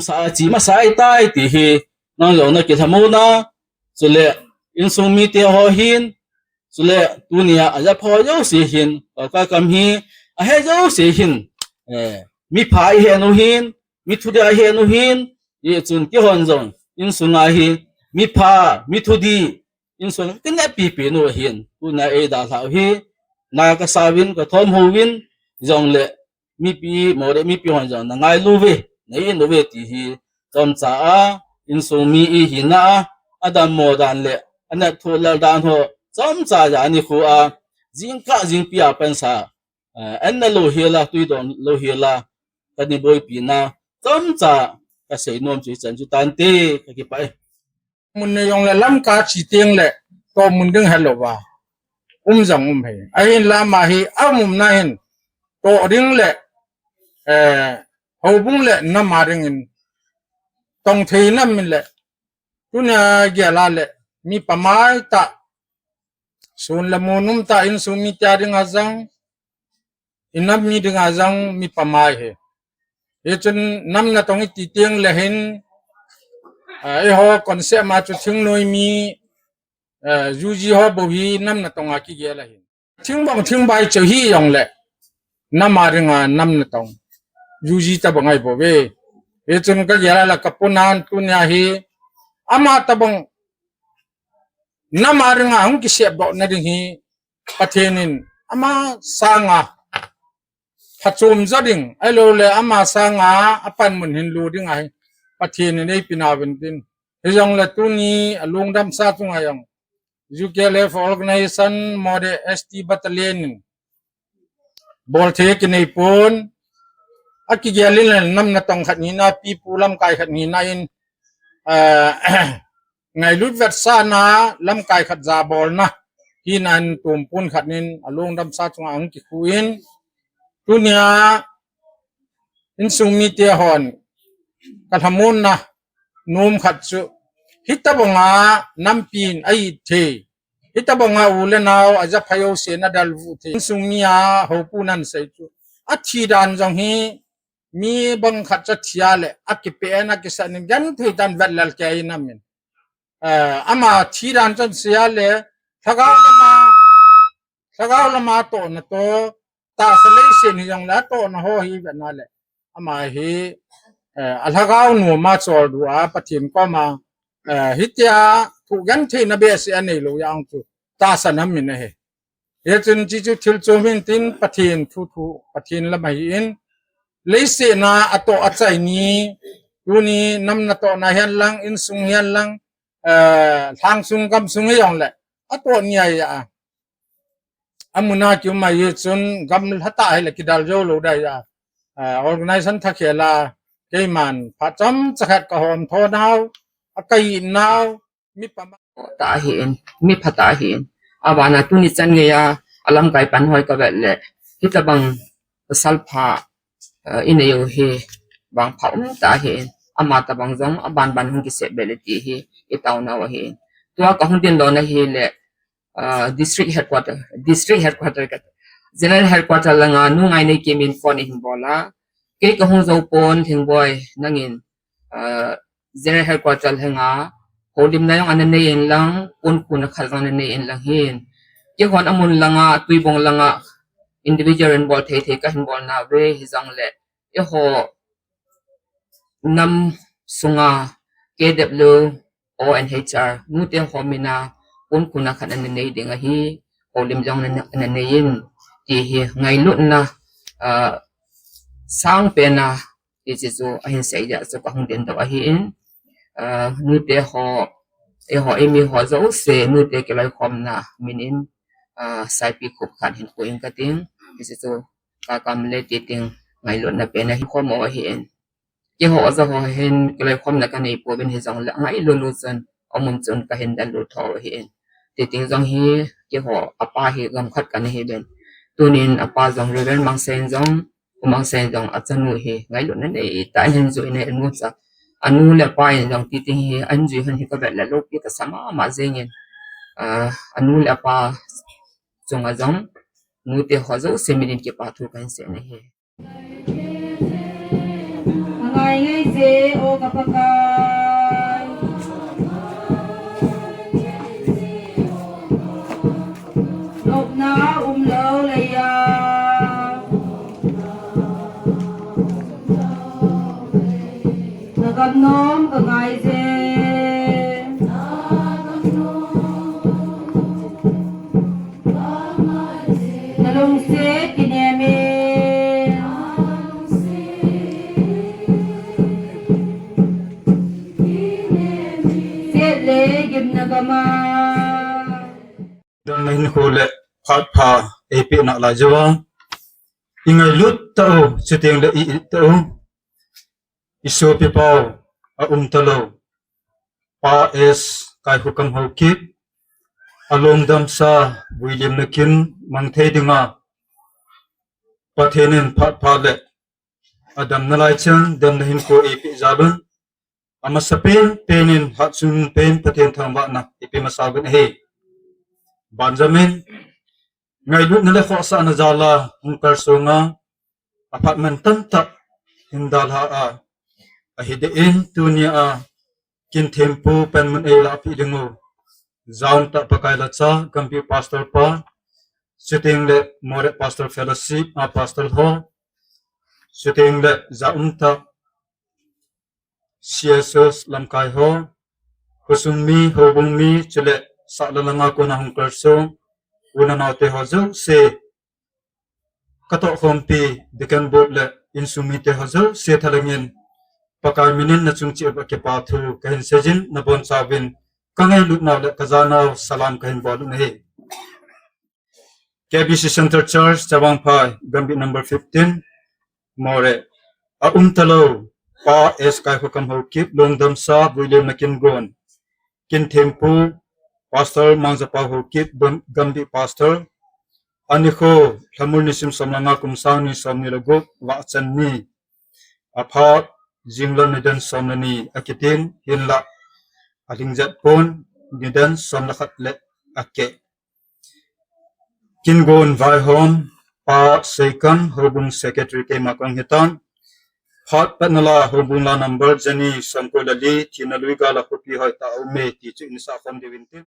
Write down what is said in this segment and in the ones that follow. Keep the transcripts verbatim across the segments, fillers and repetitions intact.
sa a chi masa ahitai ti hi nang jong na kilhamon a, chule insung mite ho hin, chule tunia ajapha ho jouse hin, Paokakam hi ahe jouse hin, eh, mipha ihen u hin, mithudia ihen u hin, hijeh chun keihon jong insunga hi mipha, mithudi, insung kineppi pen u ahin, tunia eidalhah u hi na kasauvin, kathom houvin, jongle mipi, Moreh mipi hon jong na ngailu uve, na in uve ti hi chomcha a, insung mi ihina a, adammo dan le anat thu lal dan ho chomcha jani khu a, jingkah jingpi a pansa, eh, an na louhel a, tui don louhel a, kani boipi na chomcha kasei nom chu hichan chu tante, kakipah e. Mun nei jongle lamkai chi teng le toh mun ding helouva um jong um e. Ahinla ama hi aumna hin toh ding le, eh, houbung le nam a dingin tong thei nam in le, tunia gel a le mi pamai tah, sun le mun um tah, insung mite dinga jong, inam mi dinga jong mi pamai ahi. Hichun nam natong iti teng le hin, ah, eiho concept ma chu thingnoi mi, ah, juji ho bou hi nam natong a kigel ahi. Thingbong thingbai chu hijongle nam a dinga nam natong juji tabang ahi bouve. Hichun kagel a le kapunan tunia hi ama tabang nam a dinga hung kisepdoh na ding hi Pathen in ama sanga phachom jo ding, ahilouleh ama sanga apanmun hin lut ding ahi Pathen in eipe nauvin tin. Hijongle tuni alungdamsa chunga jong U K L F organization Moreh S T Battalion in bolthei kinei pon, akigel in le nam natong khat hina, pipu lamkai khat hina in, ah, ngailut vetsahna lamkai khat jabolna hina in tumpun khat in alungdamsa chunga ahung kikhuh in, tunia insung mite hon kalhamonna nom khat chu, hitabanga nampin a-it thei, hitabanga u le nao ajapha jouse nadalvuh thei, insung mi a houpu nan sei chu, athi dan jong hi mi bang khat chu athi a le akipen, akisan in genthei dan vetlel kei in amin. Eh, ama thi dan chun sia le, lhagao lama, lhagao lama tohna toh, tahsa leiset hijongle atohna ho hi vetna le, ama hi, eh, alhagao noma choldo a Pathen koma, eh, hitia thu gentheina behseh aneilou jeh a chu tahsa nam in ahi. Hichun chuche chu thil chom hin tin, Pathen thu thu, Pathen lam ahin, leiset a atoh achai ni, tuni nam natohna hihen lang, insung hihen lang, eh, lhangsung gamsung hijongle atoh ni ahi a. Amun a kium ahi chun gamla tah hile kidal jou lou ding ahi a. Eh, organization thakhel a keiman phat chomcha khat kahom tho nau, akai nau, mi pama tah ahin, mi phatah ahin. Abana tuni chan geiya alamkai pan hoi kavet le, hitabang pasal pha, eh, inei u hi vangpha umtah ahin. Ama tabang jong aban ban hung kisep be le ti hi itaonau ahin. Tua kahung dinlona hile, ah, district headquarter, district headquarter ka, general headquarter langa Nu Ngaineikim in phone ahin bol a, kei kahung jou pon Lhingboi, nangin, ah, general headquarter henga houlimna jong ana nei in lang, ponkhuna khat jong ana nei in lang hin, keihon amun langa, Tuibong langa individual in bol thei thei kahin bol nauve, hijongle eiho nam sunga K W O and H R nute ho mina ponkhuna khat ana nei ding ahi, houlim jong ana, ana nei in, ti hi ngailutna, ah, sangpen a, hiche chu ahin sei jeh a chu kahung dindoh ahin, ah, nute ho, eiho eimi ho jouse, nute kiloikhomna min in, ah, saipikhup khat hin pu in kating, hiche chu Kakam le Titing ngailutna pen ahin khom u ahin. Keiho jouse ho hin kiloikhomna kanei pouvin hijongle ngailut lut chun, amun chun kahin dallut tho u ahin. Titing jong hi keiho apa hi gam khat kana hiuvin. Tunin apa jong Reverend Mangsen jong, U Mangsen jong achanu hi ngailutna neitah in ahin jui in ahin mucha. Anu le apa in jong Titing hi ahin jui hon hi kavet le loupi kasa mama jengin. Ah, anu le apa chunga jong nute ho jouse min in kipa thu kahin sei ahi. Anga Ngai ngai je o ka Pakai. Nopna umlo leiya. Na gam nom ka ngai je. Na lungset kinem in. Siat le gimna gam a. Damna hinkho le phat pha eipeh nalai jeh uva, i ngailut tau, chuteng le i it tau, i sopi pau a um talou Pa S Kaikhokam Haokip, a lungdamsa vuilimna kin mang thei dinga Pathen in phat pha le a damna lai chan damna hinkho eipeh jal un, a masapen pen in hatchungnung pen Pathen thangvahna eipeh masa uvin ahi. Banjamin, ngailutna le khohsahna jal a hung kalsong a, aphat man tamtah hin dalha a, ahi deh in tunia kin thempu pen mun eilahpeh ding u, ja umtah Pakai lacha, Gambih Pastor pa, chuteng le Moreh Pastor Fellowship a Pastor ho, chuteng le ja umtah C S Os lamkai ho, khosung mi, houbung mi, chule sahlam langa kona hung kalsong u le nao te ho jouse, ka tohkhompi Deacon Board le insung mite ho jouse thalheng in, Pakai min in na chung cheh uva kipa thu kahin seijin, na bonchauvin ka ngailutnau le ka janau salam kahin bol u ahi. K B C Centre Church, Chavang Phai, Gambih number fifteen, Moreh. A um talou Pa S Kaikhokam Haokip, lungdamsa vuilimna kin gon, kin thempu Pastor Mangjapao Haokip, Gam-, Gambih Pastor. A nikho, Lhamul nisim som le nga, kum sang ni som ni le gup, Vahchan ni. Aphat, jinglam nidan som le ni akitin, hinlah alhing jat pon, nidan som le khat le akeh. Kin gon vaihom, Pa Seikam, Houbung Secretary keima kahung hitan. Phat patna la, houbung la number jani somko le li, thina lui gal a khopi hoitah a um e ti chu in sah khom diu in tin.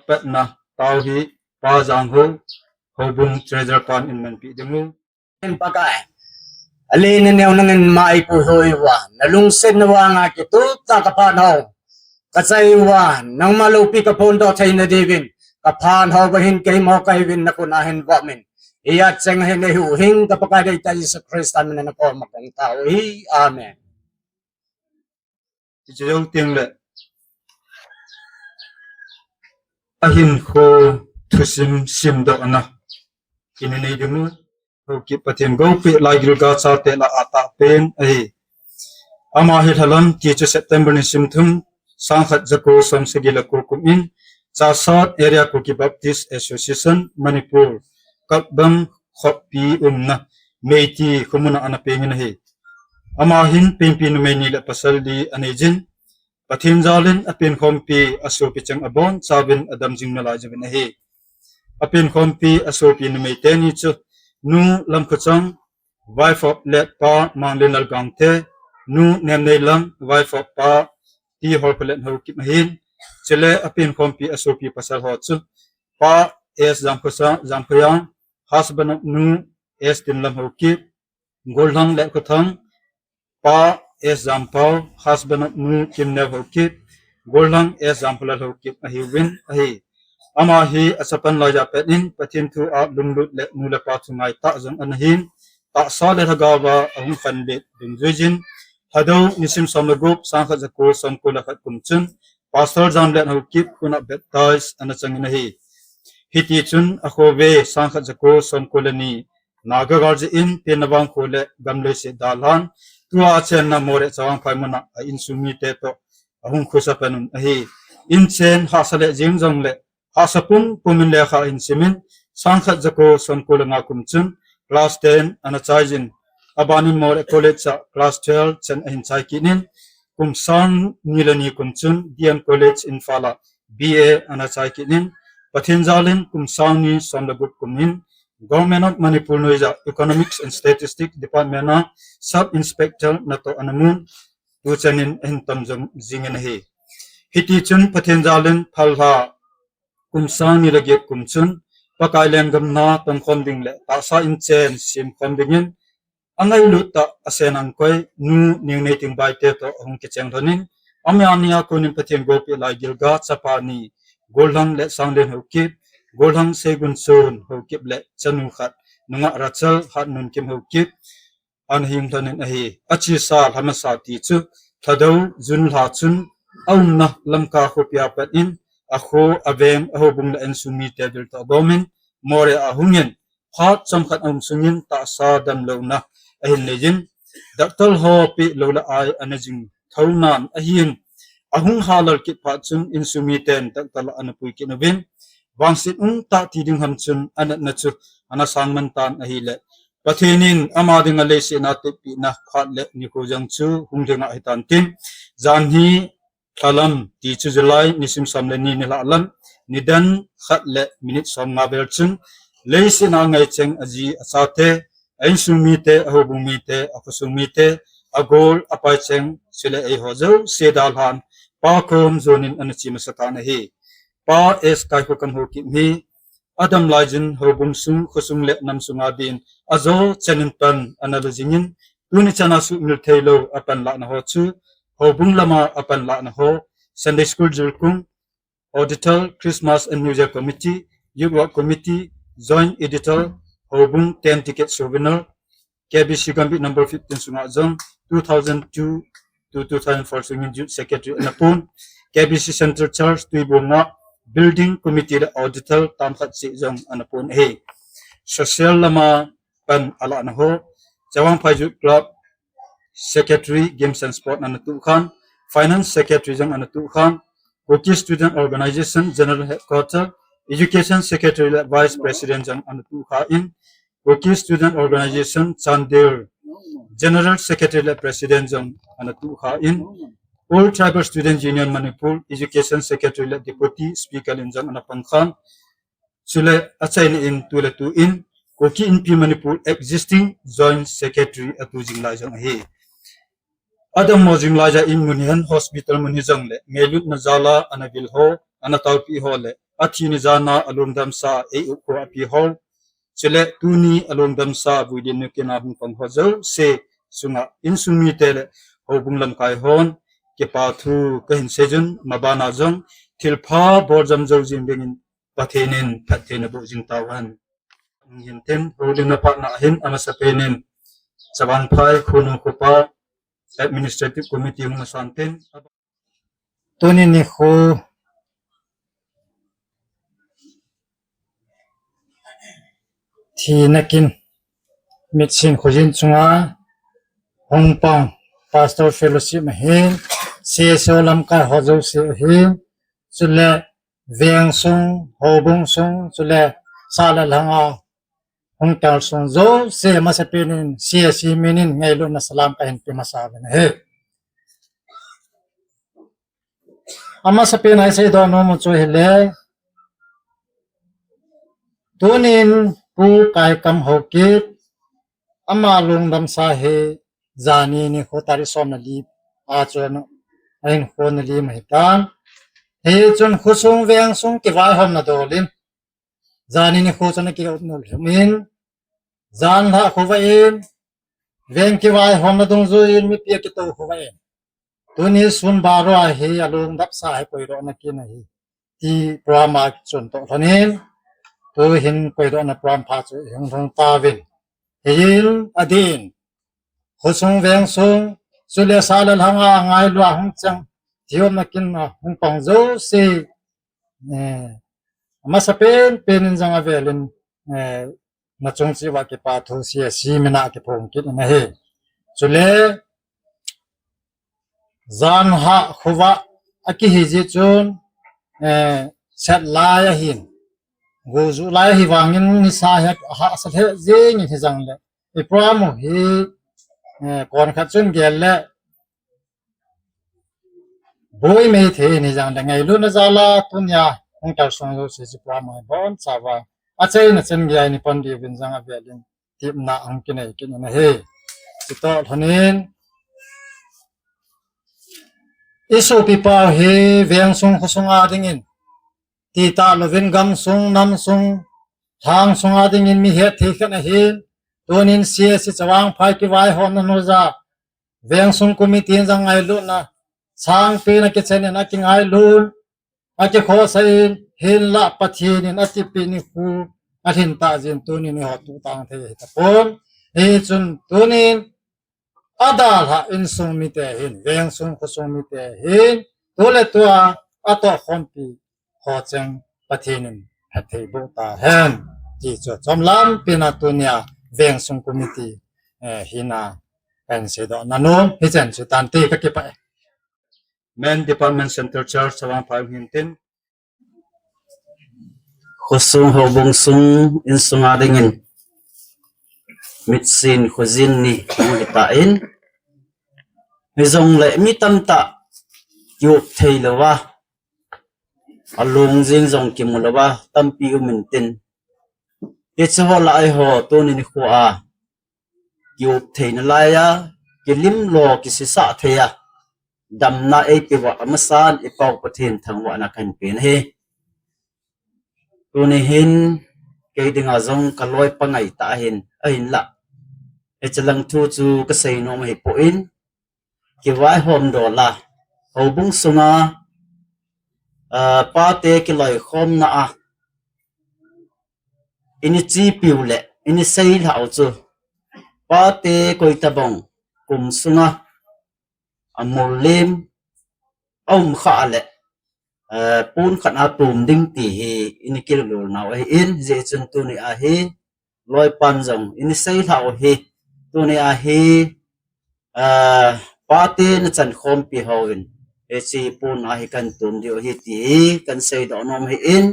patna tao hi Pa Jangho, Houbung Treasurer pan in manpi ding u. Hin Pakai, alen neo nangin mai pu hoi uva, nalungset na vanga kitup tah kaphat hou kachai uva, nangma loupi kaphondoh theina diuvin, kaphat hou va hin keimo kahiuvin nakona hin vomin. Hia cheng hin eihuhhing ka Pakai deitah Jesu Christa mina nakoma kong tao hi. Amen. Ti chu jou teng le ahinkho thusim simdohna ina nei ding u. Haokip Pathen gopeh laigil ga chate lah a atahpen ahi. Ama hi lhalam ti chu September nisim thum, sangkhat jako somsagi le ko kum in Chassad Area Kuki Baptist Association, Manipur, Kapbam khoppi umna Meitei khomuna ana pengin ahi. Ama hin penpi numei ni le pasal li anei jin, Pathen jalin apenkhompi asopi cheng abonchauvin adam jing nalai jouvin ahi. Apenkhompi asopi numei teni chu Nu Lamkhochang, wife of late Pa Manglin Lalgangte, Nu Nemneilang, wife of Pa T Holkholen Haokip ahin. Chule apenkhompi asopi pasal ho chu Pa S Jamkhosa, Jamkhoyang, husband of Nu S Tinlam Haokip, Gollhang Letkhothang, Pa S Jampao, husband of Nu Kimneo Haokip, Gollhang S Jamphalal Haokip ahiuvin ahi. Ama hi achapan laiya pat in Pathen thu a lunglut le nu le pa thu ngaitah jong ana hin, tahsa le lhagaova ahung khanlet dungjui jin, Thadou nisim som le gup, sangkhat jako somko le khat kum chun Pastor Jamlet Haokip khut a baptize ana changin ahi. Hiti chun akhove sangkhat jako somko le ni Naga gal jeh in penna vangkho le gam leiset dalhan, tua achenna Moreh Chawangphai muna a insung mite toh ahung khosa panun ahi. Inchen hahsa le jing jongle hahsa pumpum in lekha ahin simin, sangkhat jako somko le nga kum chun class ten ana chaijin, abanin Moreh College a class twelve chan ahin chai kitnin, kum sang ni le ni kum chun D M College Imphal a B A ana chai kitnin, Pathen jalin kum sang ni som le gup kum in Government of Manipur noiya Economics and Statistics Department a Sub Inspector natoh ana mun, tuchanin ahin tom jom jingin ahi. Hiti chun Pathen jalin phalha kum sang ni le get kum chun Pakai lenggam na tongkhom ding le tahsa inchen semkhom dingin angailut tah a Senangkoi Nu Ningneiting Baite toh ahung kicheng lhonin, amani a konin Pathen gopeh laigil ga chapa ni, Gollhang Letsanglen Haokip, Gollhang Seigunchon Haokip le chanu khat, nungah Rachel Hatnunkim Haokip, ana hing lhonin ahi. Achesa lhamasa ti chu Thadou June lha chun aumna Lamka khopia pat in akho, aveng, ahoubung le insung mite vil toh agomin Moreh a ahungin, phat chomkhat aum sungin tahsa damlouna ahin neiyin, doctor ho peh lou le ai ana jing thounan ahin, ahung halal kit phat chun insung miten doctor lah ana pui kit uvin, vangset umtah ti ding ham chun anatna chu ana sangman tan ahile, Pathen in ama dinga leiset a tepina phat le nikho jong chu hung lhing ahitan tin, janhi lhalam ti chu July nisim som le ni nilhah lam, nidan khat le minute somnga vel chun leiset a ngaicheng aji achate, a insung mite, ahoubung mite, akhosung mite, agol, apaicheng, chule eiho jouse dalhan, Pa kom jonin ana che masa tan ahi. Pa S Kaikhokam Haokip hi adam laijin houbung sung, khosung le nam sunga din ajo chenin pan ana la jingin, tuni chana sumil theilou apanlahna ho chu houbung lama apanlahna ho, Sunday School Julkung, Auditor, Christmas and New Year Committee, Youth Work Committee, Joint Editor, Houbung, ten ticket souvenir, K B C Gambih number fifteen sunga jong, two thousand two to two thousand four sungin Youth Secretary ana pon, K B C Central Church Tuibong a Building Committee le Auditor tamkhat seh jong ana pon ahi. Social lama pan alahna ho, Chawangphai Youth Club Secretary, Games and Sport ana tukhan, Finance Secretary jong ana tukhan, Kuki Student Organization General Headquarter, Education Secretary le Vice President jong ana tukhan, Kuki Student Organization Chandel General Secretary le President jong ana tukhan, All Tribal Student Union Manipur Education Secretary le Deputy Speaker in jong ana pangkhan, chule achaina in tu le tu in Kuki Inpi Manipur Existing Joint Secretary atu jing lai jong ahi. Adam mo jing laiya in mun hihen hospital mun hijongle, ngailutna jala ana vil ho, ana taopi ho le, athi ni jana alungdamsa ei ukho api ho, chule tuni alungdamsa vuidin nukina hung pang ho jouse chunga insung mite le houbung lamkai hon kipa thu kahin seijun, mabana jong thilpha boljom jou jing dingin Pathen in phattheina boh jing tauhen. Hintin, houlimna patna hin amasapen in Chavangphai Khonu Khopa Administrative Committee hung asan tin, tuni nikho thina kin mitsin khojin chunga hung pang Pastor Fellowship ahin, C S O lamkai ho jouse ahin, chule veng sung, houbung sung, chule sah le lhanga hung kal sung jouse amasapen in C S C min in ngailutna salam kahin pe masa uve. Amasapen a isei doh nom u chu ahile, tunin Pu Kaikam Haokip, ama lungdamsa hi jani nikho tarik som le li a chun ahin khona lim ahitan. Hichun khosung vengsung kivaihomna dol in, jani nikho chun akiumnol lhum in, janlhah khovah in, veng kivaihomna dungjuiyin mipi akitou khovah in, tuni sun baro a hi alungdamsa hi koidohna kin ahi, ti program a chun toh lhonin, tuhin koidohna program pha chu ihung lhung tauvin. Hiyin adin, khosung vengsung, chule sah le lhanga ngailu a hung cheng, thiumna kin a hung pang jouse, eh, amasapen pen in jong avelin, eh, nachung cheh uva kipa thu C S C min a kiphong kit in ahi. Chule janlhah khovah akihi jeh chun, eh, set lai ahin, gojuh lai ahi vangin nisa hi ahahsa lheh jengin hijongle, i program u hi, eh, konkhat chun gel le boi mei thei in hijongle, ngailutna jal a tunia hung kal sung jouse chu program u hi bonchauva achaina chan geiya ina pan diuvin jong avelin tepna hung kinei kit in ahi. Chutoh lhonin, isopipa u hi vengsung khosung a dingin, titah louvin gamsung, namsung, lhangsung a dingin mi hetthei khat ahin, tunin C S C Chavangphai kivaihomna nuja, vengsung committee in jong ngailutna sangpen a kichen in akingailu, akikhohsah in, hinlah Pathen in atipeh nikho alhin tah jeh in tunin eiho tuhtang thei ahitapon. Hichun tunin adalhah insung mite hin, vengsung khosung mite hin, tuletua atohkhompi ho cheng Pathen in phatthei boh tahen, ti chu chomlam pen a tunia vengsung committee, eh, hina kahin seidoh nom hichan chu tante, kakipah e. Men Department Central Church Chavangphai hung hintin, khosung, houbung sung, insung a dingin mitsin khojin ni hung hitan, hijongle mi tamtah kiup theilouva, alung jing jong kimu louva tampi um intin, hiche ho lah a eiho tuni nikho a kiup theina laiya, kilimlo kisisah theiya damna eipeuva amasan i Pau Pathen thangvahna kahin pen ahi. Tuni hin kei dinga jong kaloipa ngaitah ahin, ahinlah hiche lang thu chu kasei nom ahipoi, kivaihom dol a, houbung sunga, ah, pate kiloikhomna a ini chepiu le ini seilhah u chu, pate koitabang kum sunga amollim aum khah le, eh, pon khat a tum ding ti hi ini kilolnau ahin, hijeh chun tuni a hi loipan jong ini seilhah u hi, tuni a hi, ah, pate nachan khompi hon hiche pon a hi kahin tum diu ahi ti hi kahin seidoh nom ahin,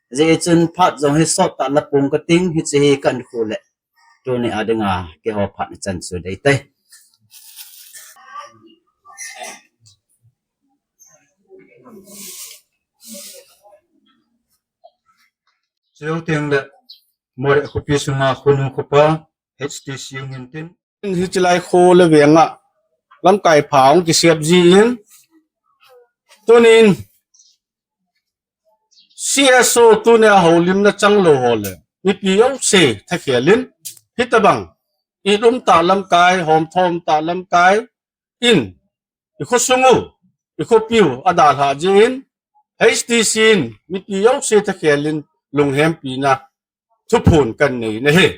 hijeh chun phat jong hi sottah la pung kating, hiche hi kahin khu le tuni a dinga keiho phat nachan chu deitei. Chuteng le Moreh khopi sunga Khonu khopa H T C hung hintin, hiche lai kho le venga lamkai pha hung kisep jin, tunin C S O tunia houlimna changlou ho le mipi jouse thakhel in, hitabang it um tah lamkai, homtho um tah lamkai in, i khosung u, i khopi u adalhah jeh in, H T C in mipi jouse thakhel in lunghempina thuphon kanei nahi.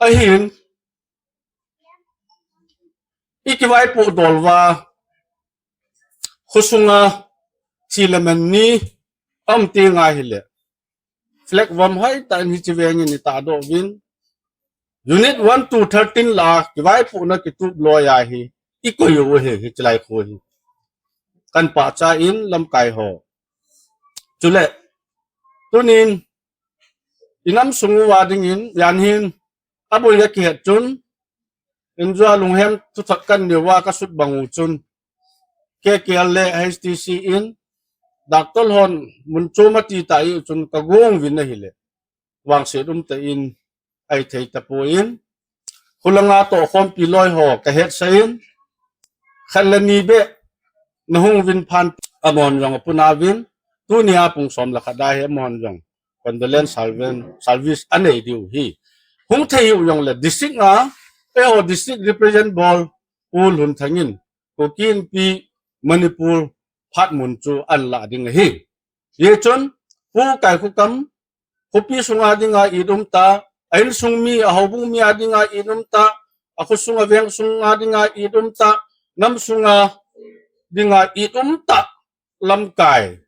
Ahin, i kivaipoh dol uva, khosunga thi le man ni aum teng ahile, flag vom hoitah in hiche vengin i tahdoh uvin, Unit one to thirteen lah a kivaipohna kitup loi ahi, i koi u ahi, hiche lai khu hi. Kan pachat in lamkai ho. Chule, tunin, i nam sung uva dingin, jan hin, aboi a kihet chun, injua lunghem thuthot kanei uva kasut bang u chun, K K L le H T C in, doctor hon mun chom ati tah jeh chun kagong uvin ahile, vangset umtah in, ahithei tapon, khulanga tohkhompi loi ho kahetsah in, khat le ni beh nahung uvin phat, amahon jong apuna uvin, tunia pung som le khat a hi amahon jong condolence serve-, service anei diu ahi. Hung thei u jongle district a, eiho district represent bol Pu Lunthang in, Kuki Inpi Manipur phat mun chu ahin lah ding ahi. Hijeh chun, Pu Kaikhokam, khopi sunga dinga it um tah, a insung mi, a houbung mi a dinga it um tah, a khosung a veng sunga dinga it um tah, nam sunga dinga it um tah lamkai,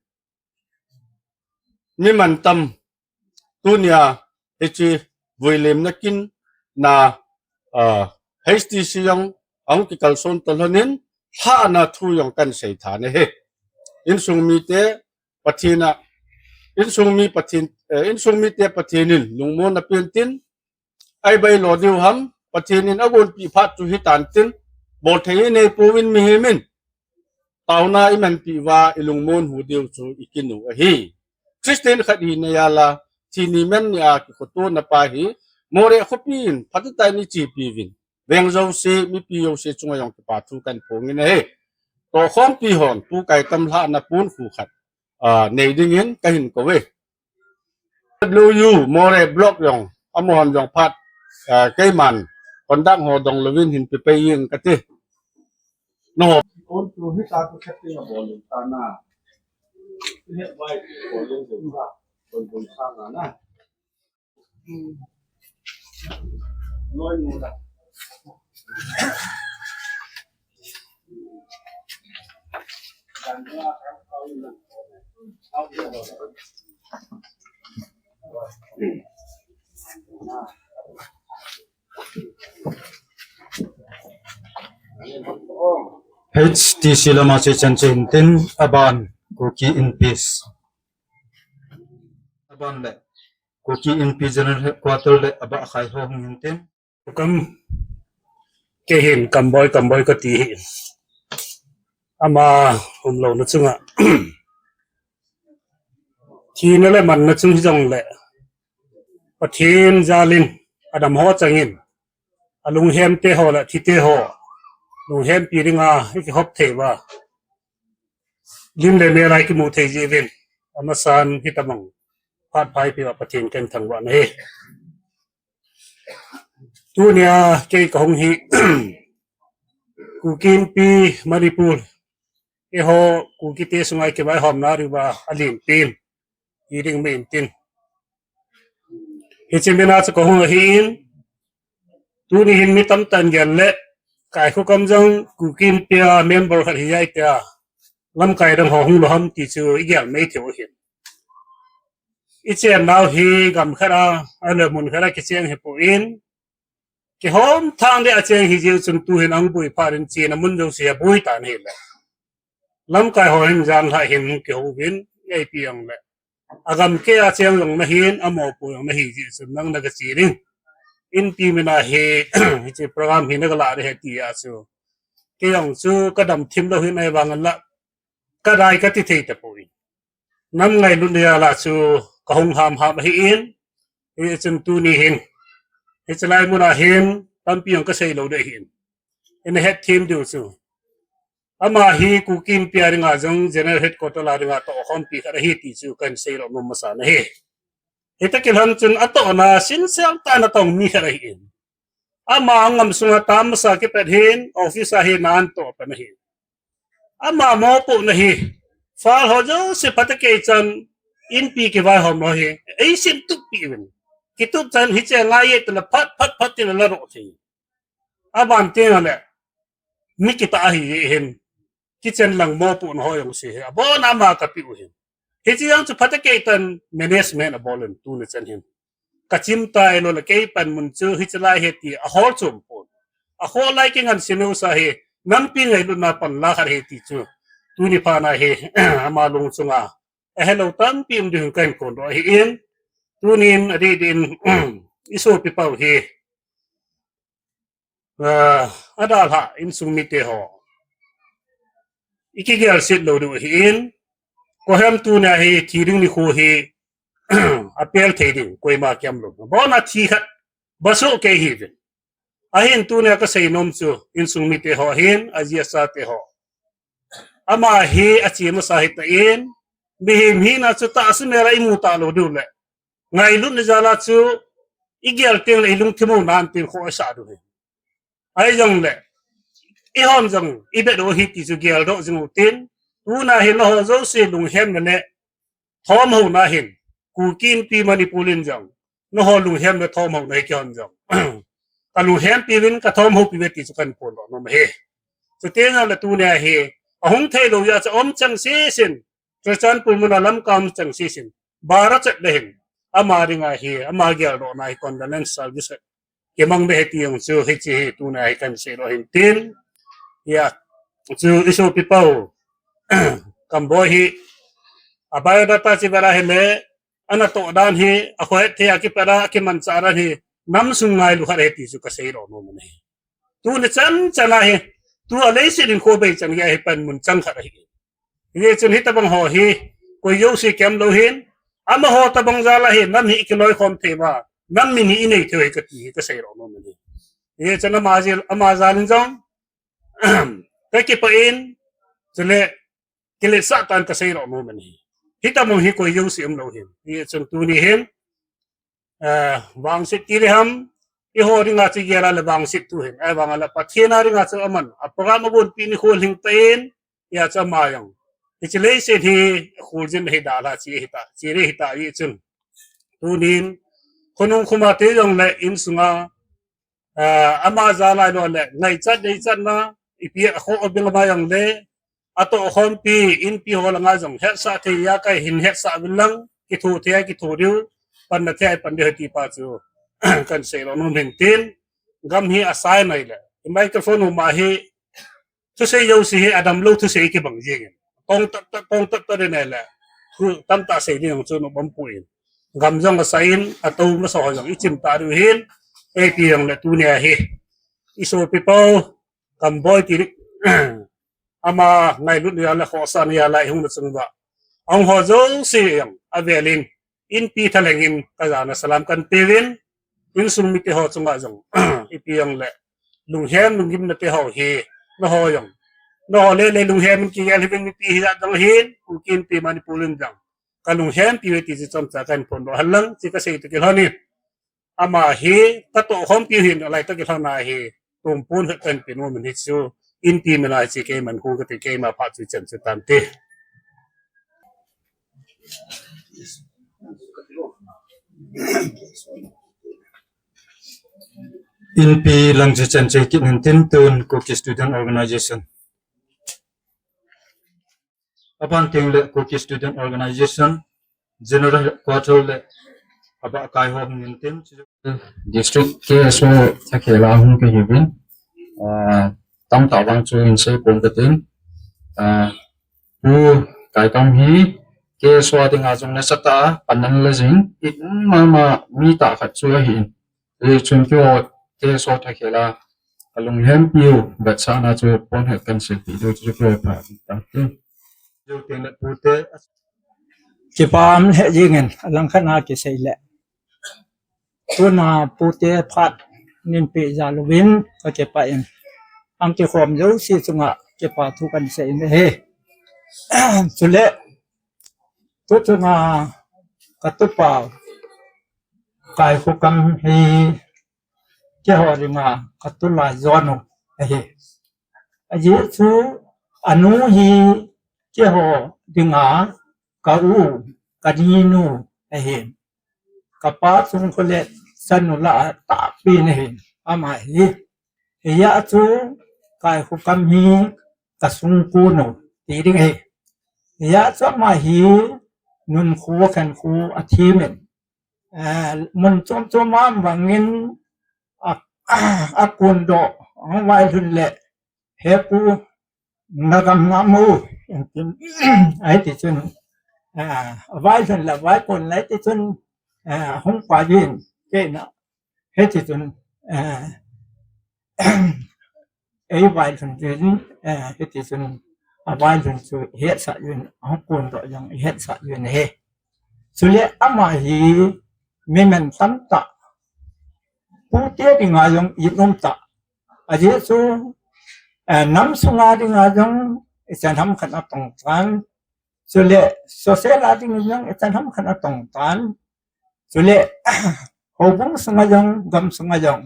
mi mantam, tunia hiche vuilimna kin na, ah, H T C jong ahung kikalson toh lhonin, lhahna thu jong kan seitha nahi. Insung mite Pathen a, insung mi Pathen, eh, insung mite Pathen in lungmonna pen tin, ahi bailo diu ham, Pathen in agonpeh phat chu hitan tin, bolthei inei pouvin mihem in taona imanpeh uva ilungmon u diu chu ikin u ahi. Christian khat hina jal a, thi ni man ni a kikhotona pa hi, Moreh khopi in phatah in ichepi uvin, veng jouse, mipi jouse chunga jong kipa thu kan phong in ahi. Tohkhompi hon Pu Kaikhokam lhahna pon khu khat, ah, nei dingin kahin kou e. W U Moreh Block jong, amahon jong phat, ah, keiman conduct ho dong louvin hin pe pei ing kati. Nangho. H T C lama che chan che hintin, aban Kuki Inpi. Aban le Kuki Inpi General Headquarter le abahkhai ho hung hintin. Kam, kei hin Kamboi, Kamboi kati hi. Ama umlouna chunga thina le manna chung hijongle, Pathen jalin, adam ho changin, alunghem te ho le thi te ho lunghempi dinga ikihop thei uva, lim le mel a ikimu thei jeh uvin, amasan hitabang phat pha eipeh uva Pathen kahin thangvah nahi. Tunia kei kahung hi, Kuki Inpi Manipur, eiho Kuki te sunga ikivaihomna diuva alen pen hi ding mei intin. Hiche mina chu kahung ahin, tuni hin mi tamtah in gel le, Kaikhokam jong Kuki Inpi a member khat hi jeh a, lamkai dang ho hung lou ham ti chu igel mei thei u ahin. Ichennau hi gam khat a, ahile mun khat a kicheng hipon, kihom thang deh a cheng hi jeh chun tuhin ahung boi phat in chena mun jouse aboi tan ahile, lamkai ho hin jan lhah hin kihou uvin, ipi jongle, agam kei a cheng jong nahin, amopo jong nahi jeh chun nang naga che ding, Inpi mina hi, hiche program hi naga lah ding ahi tia chu, kei jong chu kadam thim lou hin ahivangin la, kadei kati thei tapoi. Nam ngailutna jal a chu kahung hamham ahin, hichun tuni hin, hiche lai muna hin tampi jong kasei lou ding ahin, ina hetthem diu chu, Ama hi Kuki Inpi a dinga jong General Headquarter a dinga tohkhompi khat ahi ti chu kahin seidoh nom masa ahi. Hita kilhon chun atohna sinsel tah a atong mi khat ahin. Ama ngam sunga tam masa kipat hin office a hi ana toh pan ahi. Ama mopohna hi file ho jouse phatecha chan Inpi kivaihom ho hi eisim tup peh uvin. Kitup chan hiche ngai e tile phat phat phat tile ladoh thei. Aban teng le mi kitah ahi hin. Kitchen lang mopohna ho jouse hi abon a ama kapeh u hin. Hiche jong chu phatecha chan management abol in tuni chan hin. Kachim tai lou le kei panmun chu hiche lai ahi ti ahol chom pon. Ahol lai kingansei nau sa hi nampi ngailutna panla khat ahi ti chu. Tuni phat a hi ama lung chunga ahelou tampi um ding kahin phondoh ahin. Tunin adeh deh in isopipa u hi, ah, adalhah insung mite ho ikigel set lou diu ahin. Koiham tuni a hi thi ding nikho hi apel thei ding koima kiam lou. Abon a thi khat basoh kei hiuvin. Ahin tunia kasei nom chu insung mite ho hin, aji asa te ho. Ama hi ache masa hitan, mihem hina chu tahsa mel a imu talou diu le, ngailutna jal a chu igel teng le ilungthim u nan tin kho isah diu ahi. Ahijongle eihon jong ibedoh ahi ti chu geldoh jing u tin, tuna hi nangho jouse lunghemna le thomhouna hin, Kuki Inpi Manipur in jong nangho lunghemna thomhouna hi keihon jong kalunghempi uvin kathomhoupi uve ti chu kahin phondoh nom ahi. Chuteng le tunia hi ahung thei lou jeh a chu aum chang sese in, Churachandpur mun a Lamka um chang sese in, bara chet le hin ama dinga hi, ama geldohna hi condolence service kimang be ahi ti jong chu hiche hi tuna hi kahin seidoh ahin tin. Hia chu isopipa u Kamboi hi a biodata chu vet a hile, anatoh dan hi, akhohet thei a kipat a akimanchah dan hi, nam sung ngailu khat ahi ti chu kaseidoh nom ahi. Tuni chan chan a hi, tua leiset in kho bei chan gei a hi panmun chang khat ahi. Hijeh chun hitobang ho hi koi jouse kiam lou hin, amaho tobang jal a hi nam hi ikiloikhom thei uva, nam min hi inei thei u ahi kati hi kaseidoh nom ahi. Hijeh chun ama jal, ama jal in jong kakipah in, chule kiletsah tah in kaseidoh nom ahi. Hitobang hi koi jouse umlou hin. Hijeh chun tuni hin, eh, vangset ti le ham, eiho dinga chu gel a le vangset tu hin. Ahivang a le Pathen a dinga chu aman a program agonpi nikho lhing tan, hia chu ama jong hiche leiset hi kholjin hi dalha che hita, che ding hita ahi chun. Tunin khonung khoma te jongle insunga, ah, ama jal a ahilou le ngaichat deichatna ipi a kho abing ama jongle, atohkhompi Inpi ho langa jong hetsah thei a kahin hetsah uvin lang, kitho thei a kitho diu, panna thei a pan diu ahi ti pa chu kahin seidoh nom ahin tin, gam hi asai nai le microphone uma hi thusei jouse hi adamlou thusei kibang jeng in, tong tah tah, tong tah tah ding ahile thu tamtah sei ding jong chu nom umpoi. Gam jong asai in, atou masa ho jong ichim tah diu ahin, ipi jongle tunia hi isopipa u Kamboi ti ding, ama ngailutna jal a, khohsahna jal a ihungna chung uva ahung ho jouse jong avel in Inpi thalheng in kajana salam kahin peuvin, insung mite ho chunga jong ipi jongle lunghem lunggimna te ho hi, nangho jong, nangho le le lunghem in kigel hih uvin, mipi hijat jong ahin, Kuki Inpi Manipur in jong kalunghempi uve ti chu chomcha kahin phondoh hen lang, hiche kasei toh kilhon in, ama hi katohkhompi u hin, alai toh kilhon a hi tumpun hi kahin pe nom in, hichu Inpi min a hiche keiman hu kati, keima phat chu chan chu tante. Inpi lang chu chan chu kit in tin, tun Kuki Student Organization. Aban teng le Kuki Student Organization General Headquarter le abah kai ho hung in tin, District K S O thakhel a hung kahiuvin, ah, tamtah vang chu hin sei pon katin, ah, tu kaikam hi K S O a dinga jong nasatah a panna la jing, i um mama mi tah khat chu ahin. Hichun keiho K S O thakhel a kalunghempi u vetsahna chu ponhet kahin seipeh diu chu keiho pha tante. Kipah lheh jeng in, alangkhat a kisei le, tuna pute phat neipe jal uvin kakipah in, ahung kikhom jouse chunga kipa thu kahin sei in ahi. Chule, tuchunga katupa Kaikhokam hi keiho dinga katulai jonu ahi. Ajeh chu anu hi keiho dinga ka u, ka ninu ahi. Kapa chung khole chanu lah a tahpi nahi. Ama hi, hijeh chu Kaikhokam hi kasungkunu ti ding ahi. Hijeh chu ama hi nunkho khenkho athem in, mun chom chom a um vangin akondoh, ahung vailhun le, "He pu, nagam namo?" ahin tin, ahiti chun, availhun le avaikon le ahiti chun, ahung pai jin, keina, hiti chun, eivailhun jin, hiti chun availhun chu ihetsah jin, ahung kondoh jong ihetsah jin ahi. Chule ama hi mi mantam tah, pute dinga jong it um tah. Ajeh chu, nam sunga dinga jong ichan ham khat atong tan. Chule social a ding jong ichan ham khat atong tan. Chule houbung sunga jong, gam sunga jong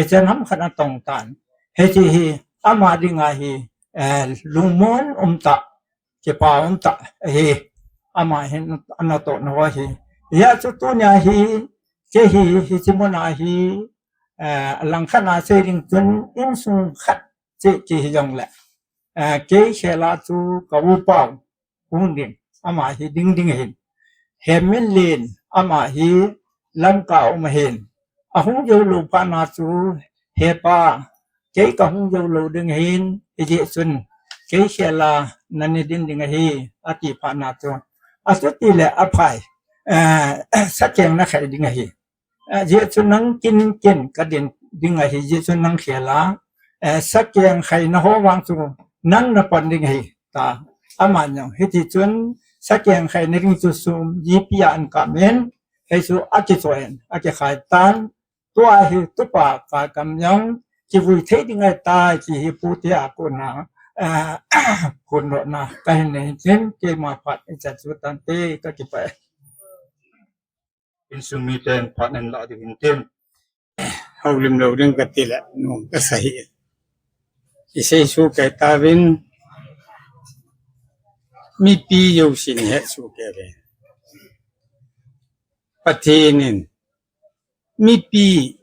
ichan ham khat atong tan. Hiche hi ama dinga hi lungmon um tah, kipa um tah ahi. Ama hin anatohna ho hi. Hijeh chu tunia hi, kei hi, hiche muna hi, alangkhat a sei ding chun insung khat cheh kihi jongle, kei khel a chu ka upa u hung ding, ama hi ding ding ahin. Heminlen, ama hi Lamka um ahin. Ahung joulou phat na chu, "He pa, kei kahung joulou ding ahin, hijeh chun kei khel a nani din ding ahi," ati phat na chu, achutile aphai, sakeng nakhai ding ahi. Ajeh chu nang kin ken kadin ding ahi, ajeh chu nang khel a sakeng khaina ho vang chu nang napan ding ahi, tia aman jong hiti chun sakeng khaina ding chu sum jipi a ahin kap in, hichu akichoh in akikhai tan. Tua hi tupa Kaikhokam jong kivui thei ding ahitai ti hi pute a kona kondohna kahin nei in, keima phat ichan chu tante, kakipah e. Insung miten phat nahin lah diu hintin, houlim lou ding katile nom kasa hi. Isei soh kei tauvin, mipi jousen ihet soh kei uve. Pathen in mipi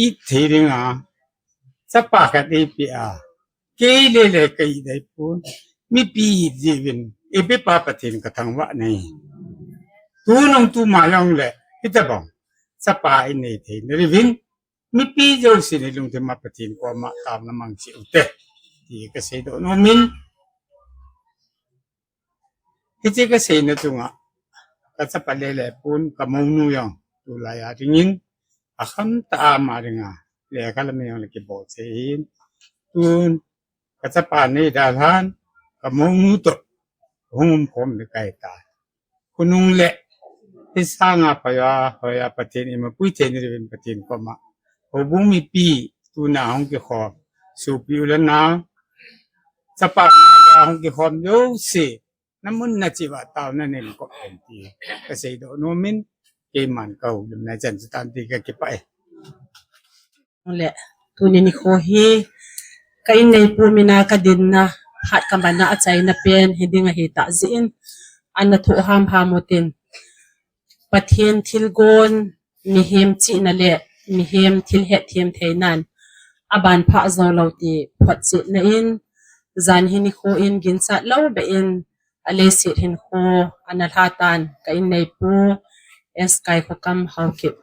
it thei dinga chapa khat eipeh a, kei lele ka it ahipon, mipi it jeh uvin eipepa Pathen kathangvah e. Tunung tuma jongle hitobang chapa inei theina diuvin mipi jousen ilungthim a Pathen koma taona mang cheh ute, ti kaseidoh nomin, hiche kaseina chunga kachapa lele pon, kamounu jong tulai a dingin akhamtah a ama dinga lekha lam jongle kibol cheh ahin, tun kachapa nei dalhan kamounu toh hung umkhom ding kahitai. Khonung le hisanga paiya hoiya Pathen in eipui theina diuvin Pathen koma, houbung mipi tuna hung kikhom, sopi u le nao, chapa nao le hung kikhom jouse, namun nachih uva taona nei kop hen ti kaseidoh nomin, keiman kahoulimna ichan chu tante, kakipah e. Le tuni nikho hi ka inneipu mina kadinna, phat kamanna achaina pen hiding ahitah jeh in, ana thoh hamham utin, Pathen thilgon, mihem chihna le mihem thil hetthem theinan aban phah jou lou ti photchetna in, jan hi nikho in ginchat lou beh in aleiset hinkho ana lhatan, ka inneipu S Kaikhokam Haokip,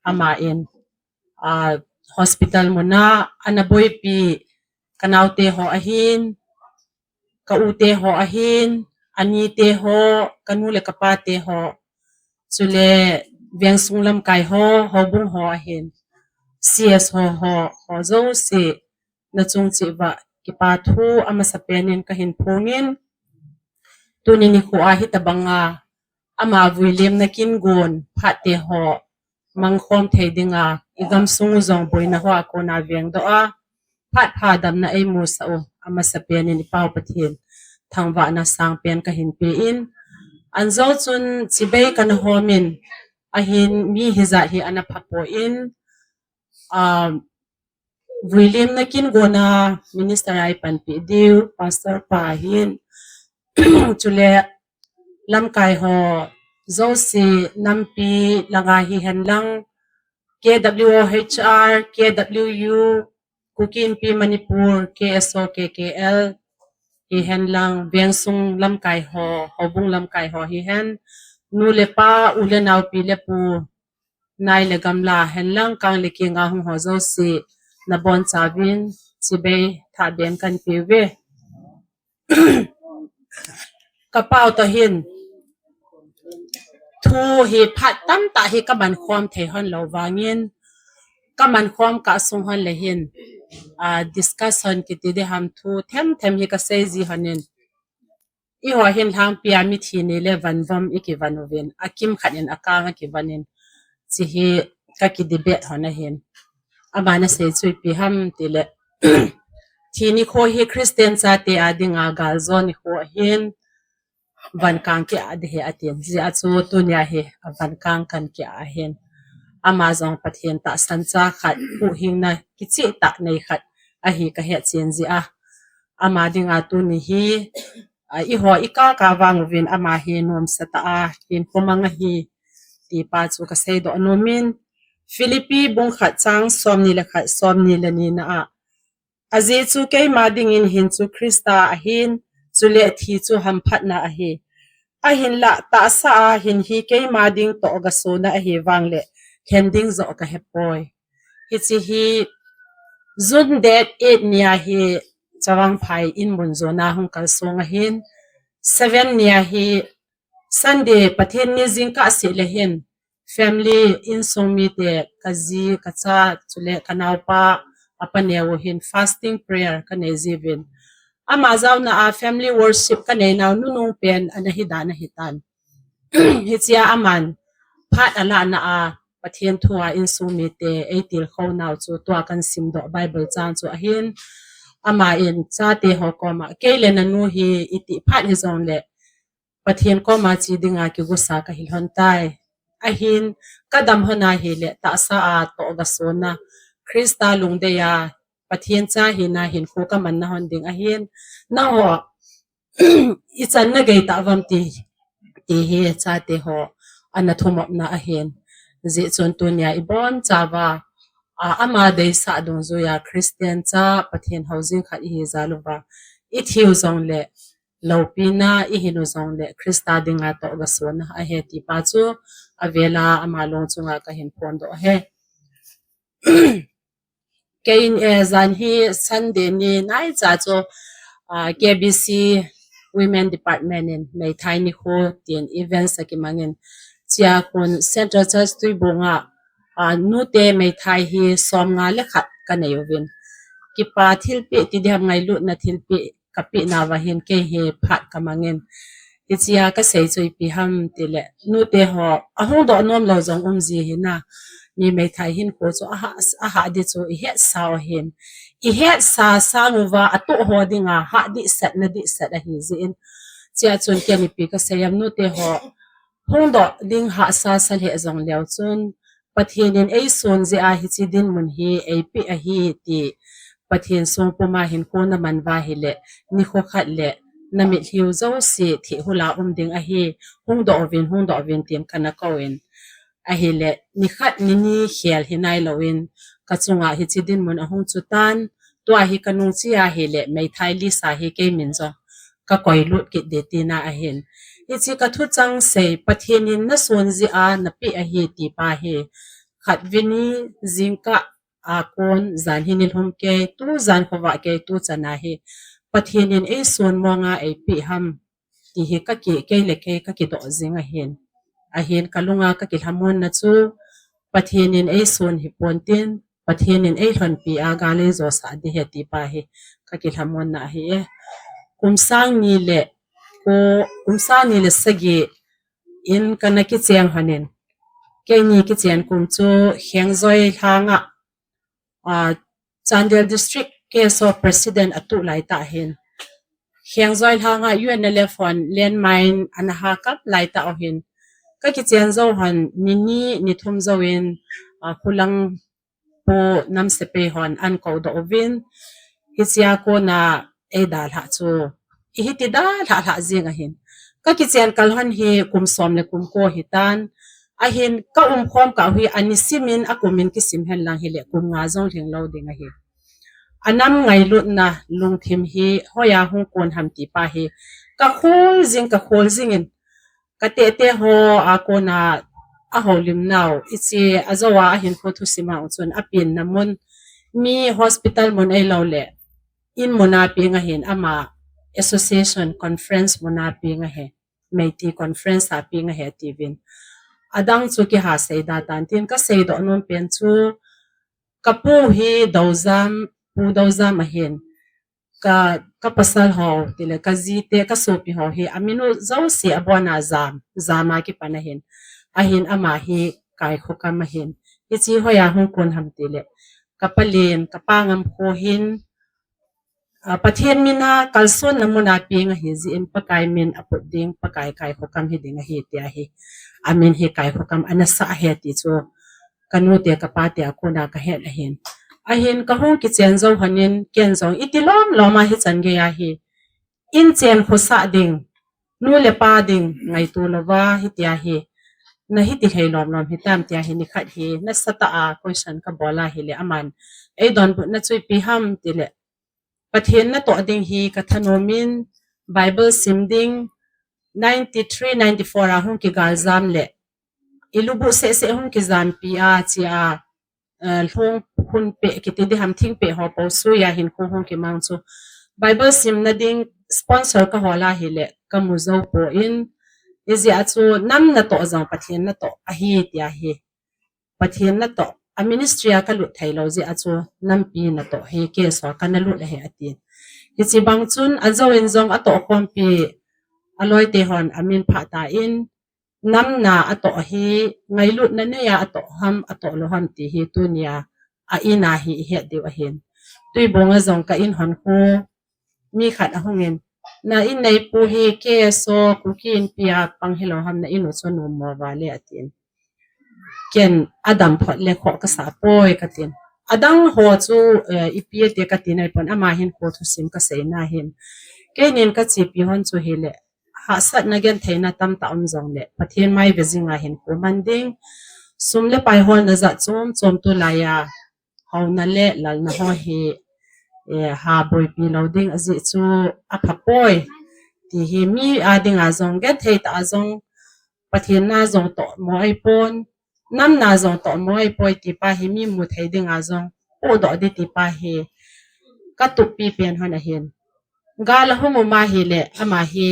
ama in hospital muna ana boipi, kanaote ho ahin, ka ute ho ahin, anite ho, kanu le kapate ho, chule vengsung lamkai ho, houbung ho ahin, C S ho, ho, ho jouse nachung cheh uva kipa thu amasapen in kahin phongin, tuni nikho a hitobanga ama vuilemna kingon phatte ho mangkhom thei dinga igamsung u jong boina hoa kona vengdoh a, phat pha damna eimusah u, amasapen in i Pau Pathen thangvahna sangpen kahin pe in, anjo chun chibai kana hom in, ahin mi hijat hi ana pha poi in, um, vuilimna kin gona minister a i panpi diu, pastor pa hin, chule lamkai ho jouse nampi langa hihen lang, K W O H R, K W U, Kuki Inpi Manipur, K S O, K K L, hihen lang, vengsung lamkai ho, houbung lamkai ho hihen, nu le pa, u le nao, pi le pu, nai le gamla hen lang, kang le kinga hung ho jouse, nabonchauvin chibai thahbeh kahin pe uve. Ka Pau toh hin thu hi phat tamtah hi kaman khom thei hon lou vangin, kaman khom kah sung hon le hin, ah, discussion kiti diham thu themthem hi kasei ji hon in, eiho hin lhangpia mithi ni le van vom i kivan uvin, akimkhat in akang akivan in, hiche hi kaki debate hon ahin. Aman asei chu ipi ham tile, thi nikho hi Christian chate a dinga galjo nikho ahin, van kang ki a ding ahi atin. Hijeh a chu tunia hi avan kang kan ki a ahin. Ama jong Pathen tahsan cha khat, huhhingna kichehtah nei khat ahi kahet chen jeh a, ama dinga tuni hi, ah, eiho i kah kah vang uvin ama hi nomsa tah a hinkho mang ahi, ti pa chu kasei doh nom in, Philippi bung khat chang somni le khat, somni le ni na a, ajeh chu keima dingin hin chu Christa ahin, chule thi chu hamphatna ahi. Ahinlah tahsa a hin hi keima ding toh gasona ahi vangle, lhen ding joh kahepoi. Hiche hi June date eight nia hi Chavang Phai in mun jona hung kalsong ahin, seven nia hi Sunday Pathen ni jingkah seh le hin family insung mite, kaji, kacha, chule kanaopa, apa neo hin fasting prayer kanei jiuvin. Ama jaona a family worship kanei nau nunung pen ana hi dan ahi tan. Hichea aman phat alahna a Pathen thu a insung mite eitilkhou nau chu tua kahin simdoh Bible chang chu ahin, aman chate ho koma, kei le nanu hi itih phat hijongle Pathen koma che dinga kigosa kahi lhon tai. Ahin, kadam lhon ahile tahsa a toh gasona, Christa lungdei a, Pathen cha hina hinkho kamanna lhon ding ahin, nangho ichan nagei tauvam ti, ti hi chate ho ana thumopna ahin. Hijeh chun tunia ibonchauva, a, ama deisah dungjuia Christian cha Pathen hou jing khat ihi jal uva, ithiu jongle loupina, ihin u jongle Christa dinga toh gasona ahi ti pa chu avela ama lung chunga kahin phondoh ahi. Kei in, eh, jan hi Sunday ni naicha chu, ah, K B C Women Department in meithai nikho tin events akimangin, chea khun Central Church Tuibong a, ah, nute meithai hi somnga le khat kanei uvin. Kipa thilpeh ti diham, ngailutna thilpeh kapeh nauva hin kei hi phat kamangin. Hichea kasei chu ipi ham tile, nute ho ahung doh nom lou jong um ji hina, mi meithai hinkho chu ahah, ahah ding chu ihetsa u ahin. Ihetsa sang uva atoh ho dinga hah dehset, na dehset ahi jeh in. Chea chun ken ipi kasei ham, nute ho hungdoh ding hahsa sa lheh jongleu chun, Pathen in eison jeh a hiche dinmun hi eipeh ahi ti Pathen songpuma hinkho naman uva ahile, nikho khat le namitlhiu jouse thehhul a um ding ahi, hungdoh uvin, hungdoh uvin tin kana kouvin. Ahile, nikhat nini khel hinailouvin, kachunga hiche dinmun ahung chutan, tua hi kanung chea ahile, meithai list a hi kei min jong kakoilut kit ding tina ahin. Hiche kathuchang sei, Pathen in nason jeh a napeh ahi ti pa hi, khatvei ni jingkah a kon, jan hi nilhum kei, tujan khovah kei, tuchan a hi Pathen in eison monga eipeh ham ti hi kaki, kei le kei kakidoh jing ahin. Ahin kalunga kakilhamonna chu, Pathen in eison hipontin, Pathen in eilhonpi a gal eijosah ding ahi ti pa hi kakilhamonna ahi e. Kum sang ni le ko, kum sang ni le sagi in kana kicheng lhonin, keini kichen kum chu Khengjoi lhanga, ah, Chandel District K S O president atu laitah hin, Khengjoi langa U N L F hon landmine ana hakap laitah u hin, ka kichen jou hon ni ni ni thum jouvin, a, khulang pu namsepei hon an kou doh uvin, hichea kona ei dalhah chu, i hiti dalhah lhah jing ahin. Ka kichen kal hon hi kum som le kum ko hitan, ahin ka umkhom kah u hi ani simin a kumin kisim henlang hile kum nga jong lhing lou ding ahi. A nam ngailutna lungthim hi hoiya hung kon ham ti pa hi ka khol jing, ka khol jingin, ka tete ho a kona a houlim nau, hiche a jou a ahinkho thusim a chun a penna mun, mi hospital mun ei lou le, in muna peng ahin, ama association conference muna peng ahi, Meitei conference a peng ahi atiuvin. Adang chu kiha seida tan tin ka seidoh nom pen chu, ka pu hi Dojam, Pu Dojam ahin, ka, ka pasal ho, tile ka jite, ka sopi ho hi, aminu jouse abona Jam, Jam a kipan ahin. Ahin ama hi Kaikhokam ahin. Hiche hoiya hung kon ham tile, ka palen, ka pa ngam kho hin, a, Pathen mina kalsonna muna peng ahi jeh in Pakai min aput ding, Pakai Kaikhokam hiding ahi tia hi. Amin hi Kaikhokam ana sah ahi ti chu, ka nute ka pate a kona ka het ahin. Ahin ka hung kichen jou honin ken jong iti lom lom a hichan gei ahi. In chen khosah ding, nu le pa ding ngaito louva hitia hi, na hiti lhei lom lom hitam tia hi nikhat hi nasatah a question ka bol a hile aman, ei donbutna chu ipi ham tile, Pathen natoh ding hi ka thanom in, Bible sim ding, ninety three, ninety four a hung kigal jam le, i lubu seh seh hung kijampi a, chia, eh, lhung hun peh kiti diham thing peh ho po suiya hinkho hung kimang chu, Bible simna ding sponsor ka hol a hile, ka mu jou poi, ijeh a chu nam natoh jong Pathen natoh ahi tia hi. Pathen natoh, a ministry a ka lut thei lou jeh a chu nampi natoh hi K S O a kana lut ahi atin. Hiche bang chun a jouvin jong atoh khompi a loite hon amin phah tan, nam na atoh hi ngailutna neiya atoh ham, atoh lou ham ti hi tunia a in a hi i het diu ahin. Tuibong a jong ka in hon khu mi khat ahungin, na in neipu hi K S O Kuki Inpi a pang hilou ham, na in u chu nom mo vale atin. Ken adam phot le khoh ka sa poi katin. Adang ho chu, eh, ipi ati kati nai pon, ama hinkho thusim ka seina hin. Keinin ka chepi hon chu hile, hahsatna gentheina tamtah um jongle, Pathen mai ve jinga hinkho man ding. Sum le pai holna jat chom chom tulaiya houna le lalna ho hi, eh, ha boipi lou ding ajeh chu apha poi. Ti hi mi a dinga jong genthei tah a jong Pathen na jong toh mo ahi pon, nam na jong toh mo ahi poi ti pa hi mi mu thei dinga jong pohdoh ding ti pa hi ka tupi pen hon ahin. Gal a hung um a hile ama hi,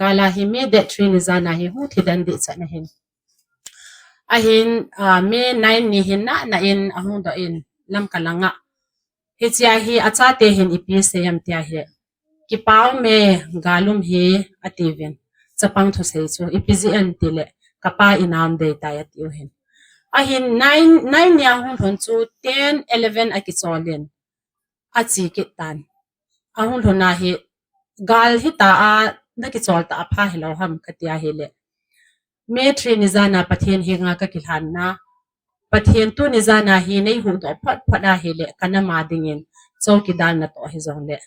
gal a hi May date three ni jan a hi hung thi den ding chan ahin. Ahin, ah, May nine ni hin na, na in ahung doh in Lamka langa. Hichea hi achate hin ipi asei em tia hi, kipah ume, gal um hi atiuvin. Chapang thusei chu ipi jeh em tile, ka pa in a um dei tai atiu hin. Ahin nine, nine ni ahung lhun chu ten, eleven akicholin ache kit tan. Ahung lhun a hi, gal hita a, na kichol ta apha hilou ham kati a hile, May three ni jan a Pathen henga ka kilhan na, Pathen tuni jan a hi nei huhdoh phot phot a hile, ka nam a dingin chowkidar natoh hijongle,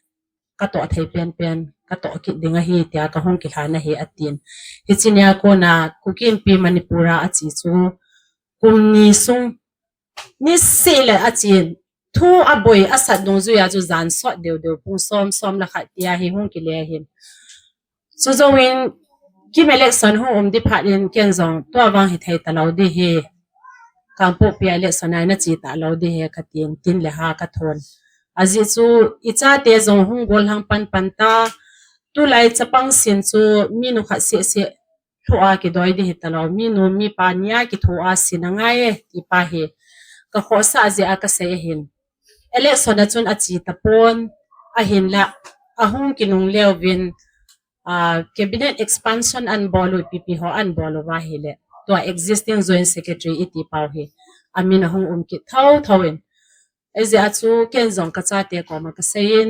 ka toh thei pen pen ka toh kit ding ahi tia ka hung kilhan ahi atin. Hiche nia kona Kuki Inpi Manipur a ache chu kum ni sung, niseh le achen, thu aboi asat dungjuia chu jan sot deu deu pung som, som le khat tia hi hung kile ahin. Chujouvin Kim election hung um ding phat in ken jong tua vang hithei talou ding hi, Kangpokpi election a ina che talou ding hi katin, tin le ha kathon. Ajeh chu ichate jong hung gollhang pan pan ta, tulai chapang sin chu minu khat seh seh lhu a kidoi ding hitalou, minu mipa nia kitho a sin angai e ti pa hi ka khohsah jeh a kasei ahin. Election a chun ache tapon, ahinla ahung kinungle uvin, ah, cabinet expansion anbol u, ipi ipi ho anbol uva hile, tua existing joint secretary iti pau hi amin ahung um kit thou thou in, Ajeh chu ken jong kachate koma kaseiyin,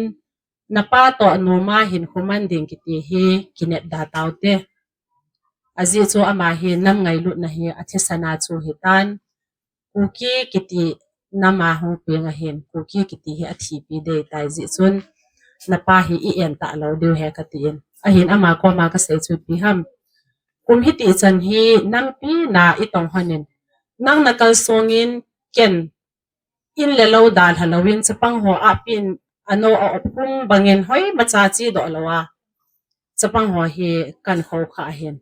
napa toh noma hin khoman ding kiti hi kinepda taute. Ajeh chu ama hi nam ngailutna hi athisan a chu hitan. Kuki kiti nama hung peng ahin, Kuki kiti hi athipi dei tai jeh chun, napa hi i-en talou diu ahi katin. Ahin ama koma kasei chu ipi ham. Kum hiti chan hi nangpi na itong honin, nang nakalsongin ken in le lou dalha louvin chapang ho apin ano a-op hung bangin hoimacha chedoh lou a, chapang ho hi kahin khoukhah ahin.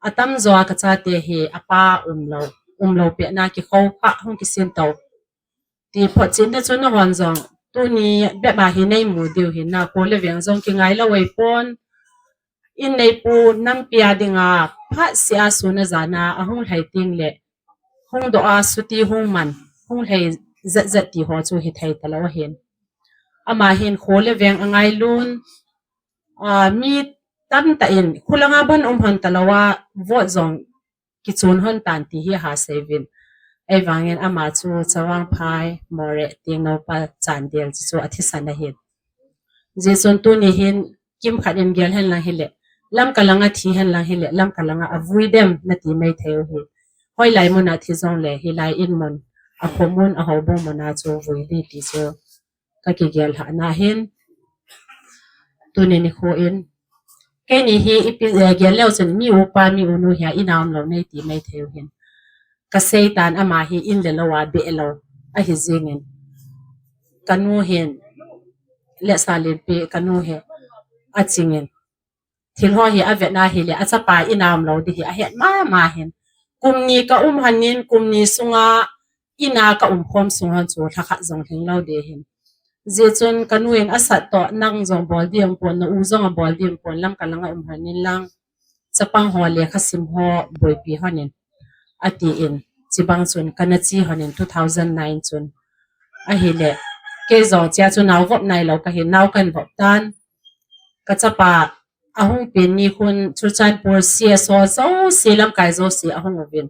Atamjo a kachate hi apa umlou, umlou pet na kikhoukhah hung kisin tou. Ti photchetna chu nahon jong tuni bep a hi neimu diu ahin, na kho le veng jong kingailou ahipon. In neipu nampi a dinga phatseh a sun a jan a ahung lhai teng le, hung doh a suti hung man, hung lhai jet jet ti ho chu hithei talou ahin. Ama hin kho le veng angailun, a, mi tamtah in khulanga ban um hon talou a, vote jong kichon hon tan ti hi ahasei uvin. Ahivangin ama chu Chavang Phai, Moreh, Tengnoupal, Chandel chu athisan ahin. Jeh chun tuni hin kimkhat in gel henlang hile, Lamka langa thi henlang hile, Lamka langa avui dem nati maithei u ahi. Hoilai mun a thi jongle, hilai in mun, akho mun, ahoubung mun a chu vui ding ti chu kakigel lhahna ahin. Tuni nikho in, keini hi ipi, eh, gel leu chun mi upa, mi unu hi a ina umlou neiti maithei u ahin. Kaseitan ama hi in le lou a behlou ahi jengin. Kanu hin, Letsahlenpi kanu hi achingin, thil ho hi avet na hile, achapa ina umlou ding hi ahet mama ahin. Kum ni kaum honin, kum ni sunga ina kaum khom sung hon chu lhakhat jong lhinglou ding ahin. Jeh chun kanu in asat toh, nang jong bol ding umpon, na u jong abol ding umpon, Lamka langa um honin lang, chapang ho lekha sim ho boipi honin, atin, chubang chun kana che honin two thousand nine chun. Ahile, kei jong chea chu nao vop nailou kahin, nao kahin vop tan. Kachapa ahung pen nikhun Churachandpur C S O jouse, lamkai jouse ahung uvin.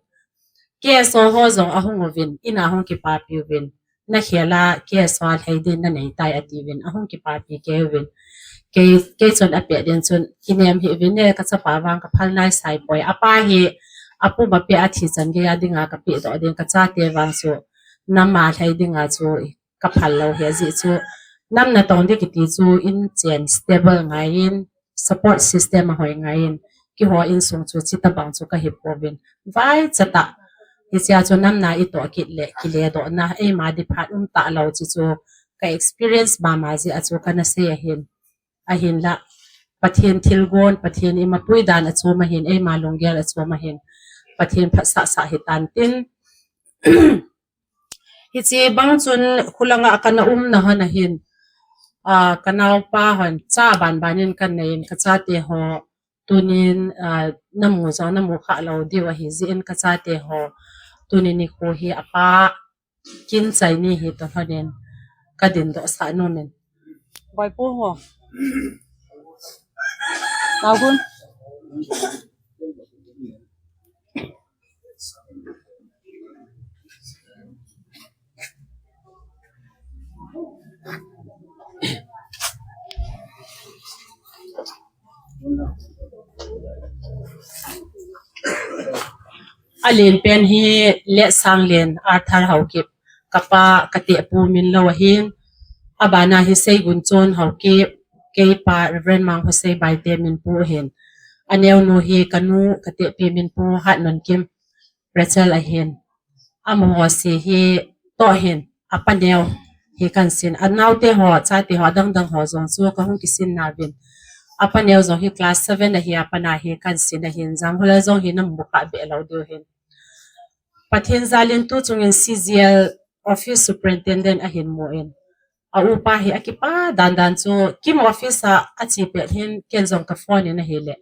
K S O ho jong ahung uvin, ina ahung kipapi uvin. Nakhel a K S O a lhai ding nanei tai atiuvin, ahung kipapi kei uvin. Kei, kei chun apet ding chun kinem hih uvin e, kachapa vang kaphal nai sai poi. Apa hi apum ape athi chan geiya dinga kapehdoh ding, kachate vang chu nam a lhai dinga chu kaphal lou ahi. Ajeh chu nam natong ding kiti chu in chen stable ngaiyin, support system ahoi ngaiyin, keiho insung chu chuti tabang chu kahi pouvin. Vaichatah, hichea chu nam na itoh kit le kiledohna, eima ding phat um talou chu chu ka experience mama jeh a chu kana sei ahin. Ahinla, Pathen thilgon, Pathen imapui dan achom ahin, eima lunggel achom ahin, Pathen phatsah sah hitan tin. Hiche bang chun khulanga kana umna hon ahin, ah, kanaopa hon cha banban in kanei in, kachate ho tunin, ah, namu jong namu khalou diu ahi jeh in, kachate ho tuni nikho hi apa kin chai ni hi toh honin kadindoh sah nomin. Boipu ho. Naogun. Alen pen hi Letsahlen Arthur Haokip, kapa katehpu min lou ahin. Abana hi Seigunchon Haokip, keipa Reverend Mang Hosei Baite minpu ahin. Aneonu hi kanu katehpi minpu Hatnunkim Rachel ahin. Amaho jouse hi toh hin, apaneo hi kahin sin. Anaote ho, chate ho, adangdang ho jong chu kahung kisin nauvin. Apaneo jong hi class seven ahi, apana hi kahin sin ahin. Janghol a jong hi namu kha behlou diu ahin. Pathen jalin tuchungin C G L Office Superintendent ahin mun. Aupa hi akipa dandan chu, Kim office a ache pet hin ken jong ka phone in ahile,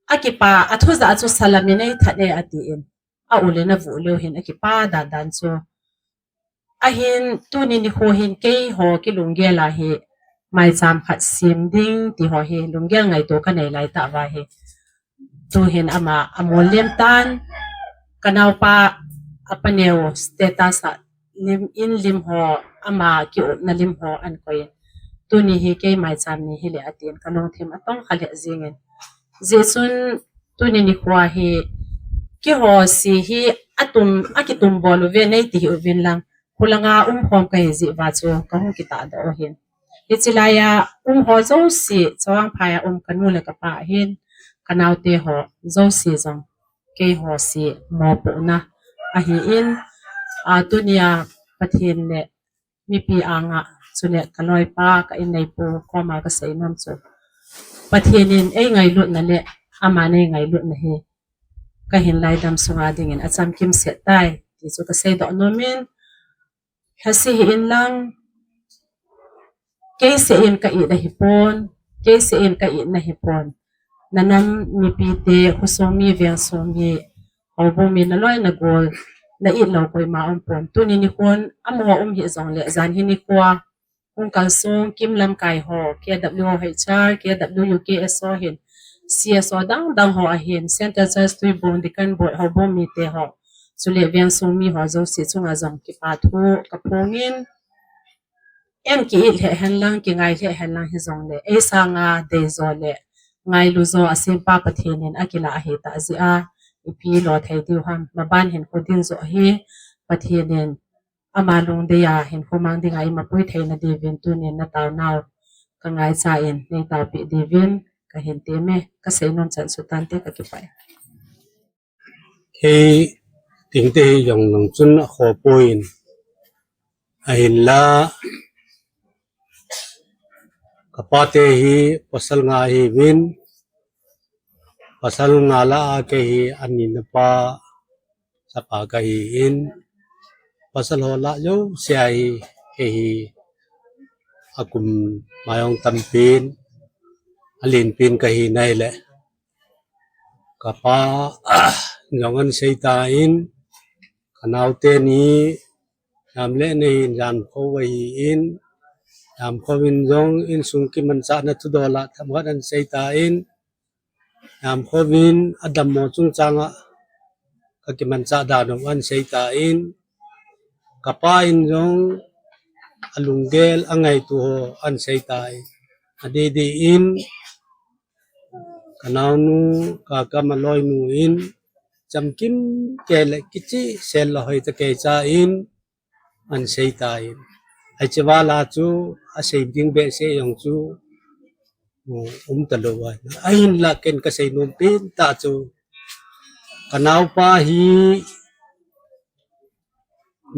akipa, athu jah chu salam in eithat e atin. Aulin avuh leu hin akipa dandan chu. Ahin tuni nikho hin keiho kilunggel a hi maicham khat sem ding ti ho hi lunggel ngaito kanei laitah uva hi. Tuhin ama amol lem tan, kanaopa apaneo status a lim in lim ho, ama kiupna lim ho ahin koi in. Tuni hi kei maicham ni hile atin kalungthim atong kha lheh jingin. Jeh chun tuni nikho hi keiho si hi atum, akitum bol uve nei ti hih uvin lang. Khulanga umkhom kahi jeh uva chu kahung kitahdoh u ahin. Hiche laiya um ho jouse, Chawangphai a um kanu le kapa ahin, kanaote ho jouse jong keiho si mopohna ahin, a, tunia Pathen le mipi anga chule kaloipa ka inneipu koma kasei nom chu, Pathen in eingailutna le aman eingailutna hi kahin laidam sunga dingin achamkim set tai ti chu kaseidoh nomin, Lhase hih in lang, kei seh in ka it ahipon, kei seh in ka it nahipon. Nanam mipite, khosung mi, vengsung mi, houbung mi, naloi nagol, na it lou koima umpon. Tuni nikhon, amaho um hih jongle, janhi nikhoa hung kalsong, KIM lamkai ho, K W O H R, K W U K S O hin, C S O dang dang ho ahin, Central Church Tuibong, Deacon Board, houbung mite ho, chule vengsung mi ho jouse chunga jong kipa thu kaphongin, em ki it lheh hen lang, kingai lheh hen lang hijongle, ei sanga deijo le ngailujo asempa Pathen in akilah ahitah jeh a, ipi lo thei diu ham, maban hinkho ding joh hi Pathen in ama lungdei a hinkho mang dinga eimapui theina diuvin tunin nataonau kangaicha in neitaopeh diuvin kahin temme, kasei nom chan chu tante, kakipah e. Hei tingte hi jong nang chun akhopoi in, ahinla kapate hi pasal nga ahiuvin, pasal nga lah a kei hi anina pa chapa kahin, pasal ho lah jouse a hi kei hi akum ma jong tampin, alenpin kahi nai le, kapa jong ahin seitan, kanaote ni jamle nei hin jamkhou ahin, jamkhou in jong insung kimanchahna thudol a themkhat ahin seitan, jamkhou in adammo chungchang a kakimanchah dan u ahin seitan, kapa in jong alunggel angaito ho ahin seitan, adeh deh in kanaonu, kakam aloinu in chamkim kei le kicheh sel le hoi tah kei cha in ahin seitan, hiche val a chu asei ding behseh jong chu um talou ahi. Ahinla ken kasei nom pen tah chu, kanaopa hi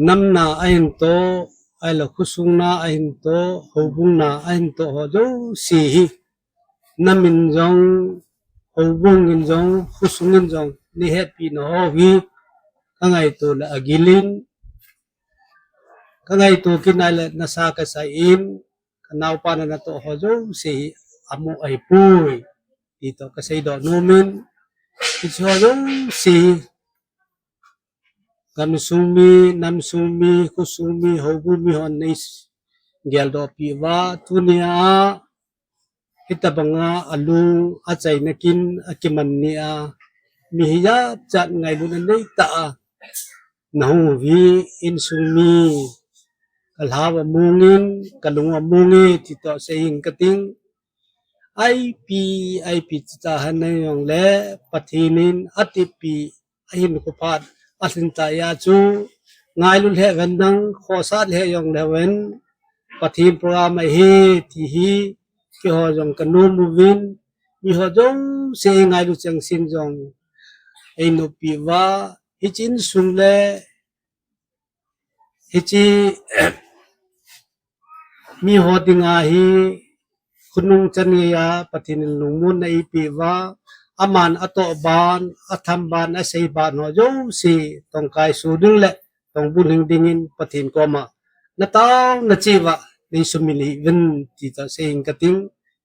namna ahin toh, ahile khosung na ahin toh, houbung na ahin toh ho jouse hi, nam in jong, houbung in jong, khosung in jong, nei hetpina ho hi kangaito le agil in, kangaito kit nai le nasa kasai in, kanaopa na natoh ho jouse hi amoh ahipoi ti toh kaseidoh nom in, hiche ho jouse hi gamsung mi, namsung mi, khosung mi, houbung mi hon neigeldoh peh uva, tunia hitabanga alung achaina kin akiman ni a, mi hijat jat ngailutna neitah a nahung uve, insung mi kalhau among in, kalung among e ti toh seiyin kating, ipi ipi tita hen jongle Pathen in atepeh ahinkho phat alhin tah jeh a chu ngailu lheh uvin lang, khohsah lheh jongle uvin, Pathen program ahi ti hi keiho jong kanom uvin, miho jouse eingailu chengse in jong einoppi uva, hiche insung le hiche miho dinga hi khonung chan geiya Pathen in lungmonna eipeh uva, aman atoh ban, atham ban, asei ban ho jouse tongkai soh ding le tongbulhing dingin Pathen koma natao nacheh uva neisumil hih uvin ti toh seiyin kating,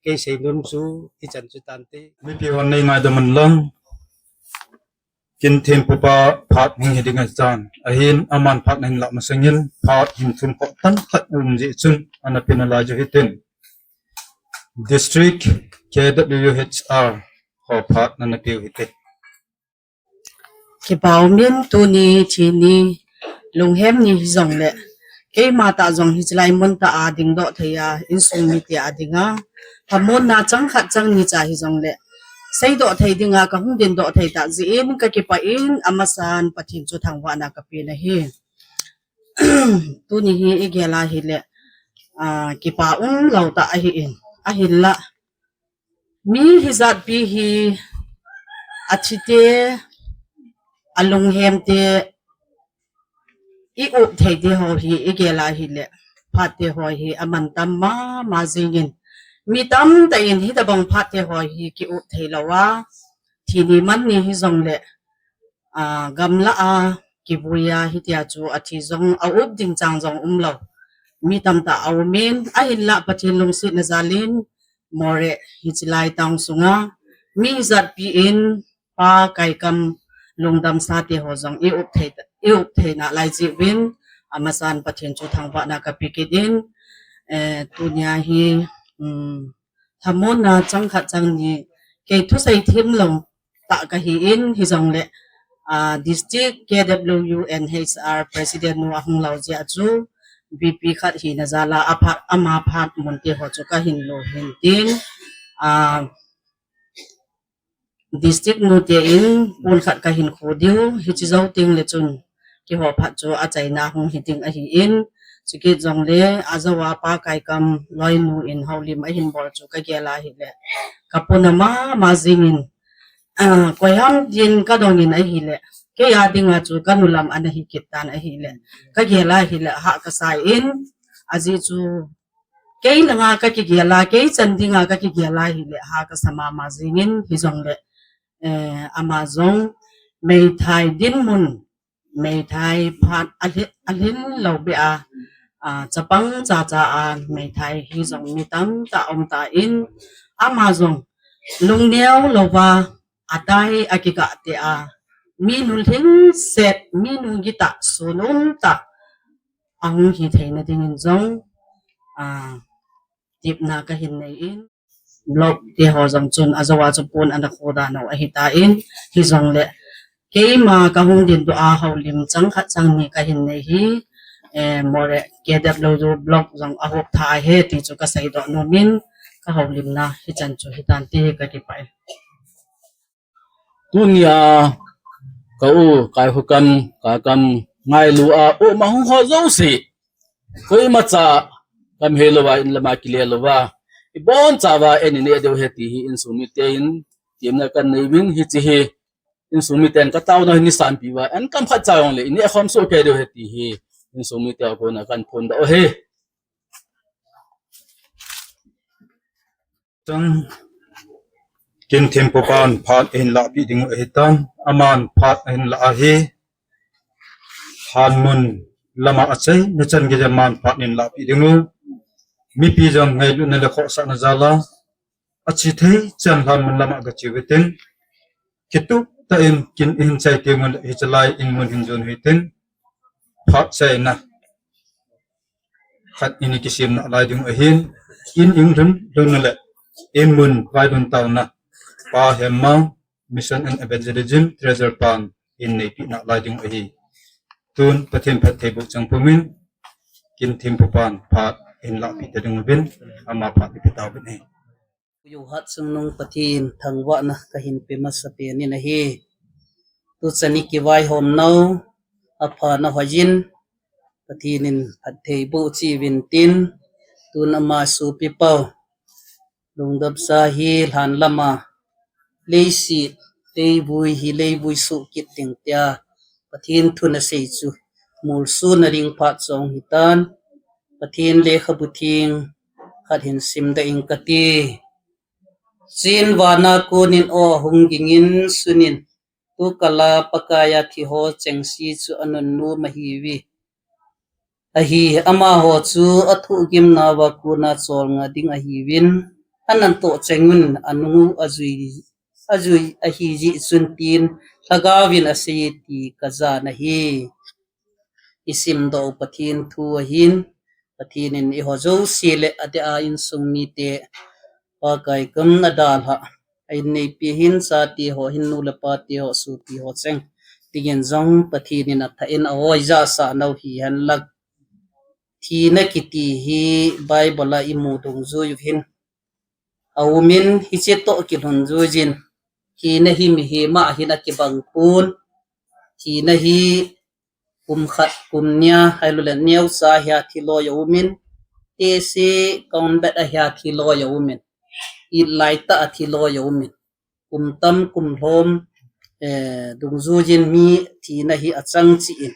kei seinom chu hichan chu tante. Mipi hon neingaidam un lang, kin thempupa phat hung hi ding ahitan, ahin aman phat nahin lah masangin phat hin thum khoh tamkhat um jeh chun ana peh nalai u hitin, District K W H R ho phat nana peh u hite. Kipah umin, tuni thini lunghem ni hijongle, keima tah jong hichelai mun tah a dingdoh thei a, insung mite a dinga, thamuonna chang khat chang ni cha hijongle, seidoh thei dinga kahung dingdoh thei tah jeh in kakipah in, amasan Pathen chu thangvahna kapen ahi. Tuni hi igel a hile, ah, kipa umlou tah ahi in, ahinla, mi hijatpi hi, athite, alunghemte, i-up theite ho hi igel a hile, phatte ho hi amantam mama jingin, mi tamtah in hitobang phatte ho hi ki-up theilou a, thi ni man ni hijongle, ah, gamla a kivui a hitia chu athi jong a-up ding chang jong umlou mi tamtah aumin, ahinla Pathen lungsetna jalin, Moreh hichelai town sunga mi hijatpi in, pa Kaikam lungdamsate ho jong i-up thei, i-up thei nalai jeh uvin, amasan Pathen chu thangvahna kape kit in, eh, tunia hi, um, thamuonna chang khat chang ni, kei thusei themlou tah kahi in, hijongle, ah, District K W U and H R President nu ahung lou jeh a chu, V P khat hina jal a, aphat, ama phat munte ho chu kahin lo hin tin, ah, District nute in pon khat kahin kho diu, hiche jou tengle chun, keiho phat chu achaina hung hi ding ahi in, chukit jongle, ajou a pa Kaikam loinu in houlim ahin bol chu kagel a hile, kapuna mama jingin, ah, koiham din kadongin ahile, kei a dinga chu kanu lam ana hi kit tan ahile, kagel a hile, hah kasa in, ajeh chu, kei langa kakigel a, kei chan dinga kakigel a hile, hah kasa mama jingin, hijongle, eh, ama jong, meithai dinmun, meithai phat alhi-, alhin lou beh a, ah, chapang chacha a, meithai hi jong mi tamtah aum tan, ama jong, lungneo louva, atai akikah te a, minu lhingset, minu gitah, sun umtah, ahung hi theina dingin jong, ah, tepna kahin nei in, block te ho jong chun ajou a chu pon ana kho dan u ahi tan, hijongle, keima kahung dingdoh a houlim chang khat chang ni kahin nei hi, eh, Moreh K W U block jong ahop tha ahi ti chu kaseidoh nomin, kahoulimna hichan chu hitante, kakipah e. Tunia ka u, Kaikhokam, Kaikam ngailu a, u ma hung ho jouse, koimacha kam helouva, in lama kile louva, ibonchauva eina neh diu ahi ti hi insung miten temna kanei uvin, hiche hi insung miten kataona hi neisanpi uva, an kam khatcha jongle ineh khom soh kei diu ahi ti hi insung mite a kona kahin phondoh u ahi. Chang, Kinthempupan phat ahin lahpeh dingu ahitan, aman phat ahin lah ahi. Hanmun lama achaina chan geiya aman phat ahin lahpeh dingu. Mipi jong ngailutna le khohsahna jal a, ache thei chan hanmun lama gache uvintin, kitup tah in kin ihin chai tenguleh hichelai in mun hin jon uhitin, phat chaina khat in kisemna lai ding ahin, in inlhun lhun uleh, in mun vailhun taona, Pa Hemmang, Mission and Evangelism, Treasurer pan in neipeh nalai ding ahi. Tun Pathen phattheiboh chang pumin, Kinthempupan phat ahin lahpeh ta ding uvin, ama phat ipi tauvin ahi. Yohat Sungnung Pathen thangvahna kahin pe masapen in ahi. Tuchan i kivaihomnau apha nahoijin, Pathen in phattheiboh cheh uvin tin, tun ama sopipau lungdamsa hi lhan lama leiset, leivui hi leivui soh kit ding tia Pathen thu nasei chu molsona ding phat jong hitan, Pathen lekhabu theng khat hin simdoh inge kati. Chin vana konin o ahung gingin sunin, tukal a Pakai a thiho chengse chu anunnom ahiuve. Ahi, amaho chu athohgimnauva kona cholngah ding ahiuvin, anantoh cheng un anung u ajui, ajui ahijeh chun tin, Lhagaovin asei ti kajan ahi. Isimdoh u Pathen thu ahin, Pathen in eiho jouse le adeh a insung mite, Pakai kam nadalhah a in neipeh hin, chate ho hin, nu le pate ho, sopi ho cheng, dingin jong Pathen in athah in a-oi jahsah nau hihen lang, thina kiti hi Bible a imu dungjui u hin aumin, hiche toh kilhun juijin, thina hi mihem a hin akibang pon, thina hi kum khat, kum ni a, ahilouleh neocha hi a thiloi aumin, tese kaunbet a hi a thiloi aumin, it laitah a thiloi aumin, kum tam kum lhom, eh, dungjuijin mi thina hi achang cheh in.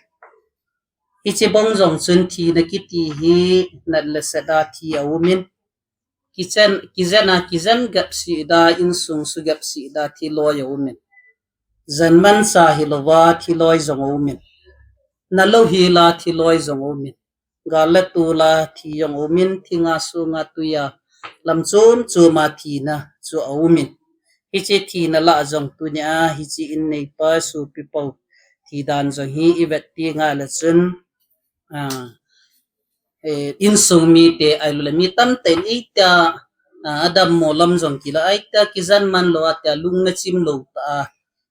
Hiche bang jong chun thina kiti hi nat le set a thi aumin, kijen, kijen a, kijen gepsi da, insung sugepsi da thiloi aumin. Jen mansa hilouva thiloi jong aumin. Nalou hila thiloi jong aumin. Gal le tol a thi jong aumin, thinga sunga tuia lam chom chom a thina chu aumin. Hiche thina lah jong tunia hiche in neipa sopipau thi dan jong hi ivet tengle chun, ah, eh, insung mite ahilouleh mi tamtah in itia, ah, adammo lam jong kila, itia kijen man lou a tia lung nachim lou tah a,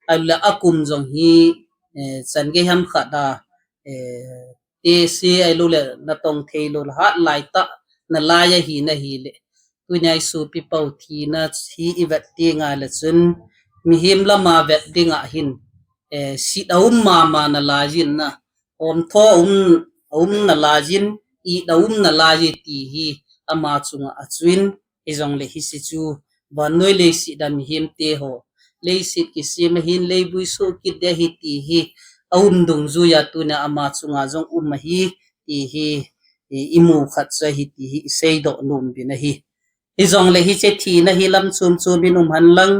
ahilouleh akum jong hi, eh, chan gei ham khat a, eh, tese ahilouleh natong theilou hat laitah nalai ahi nahile, tunia isopipau thina hi ivet tengle chun, mihem lama vet dinga hin, eh, sit aum mama nalaijin na, omtho aum, aum nalaijin, it aum nalai ti hi ama chunga achuin, hijongle hiche chu vannoi leiset a mihemte ho leiset kisem ahin, leivui soh kit ding ahi ti hi aum dungjuia tunia ama chunga jong um ahi ti hi, i, imu khat chu ahi ti hi iseidoh nom uvin ahi. Hijongle hiche thina hi lam chom chom in um hen lang,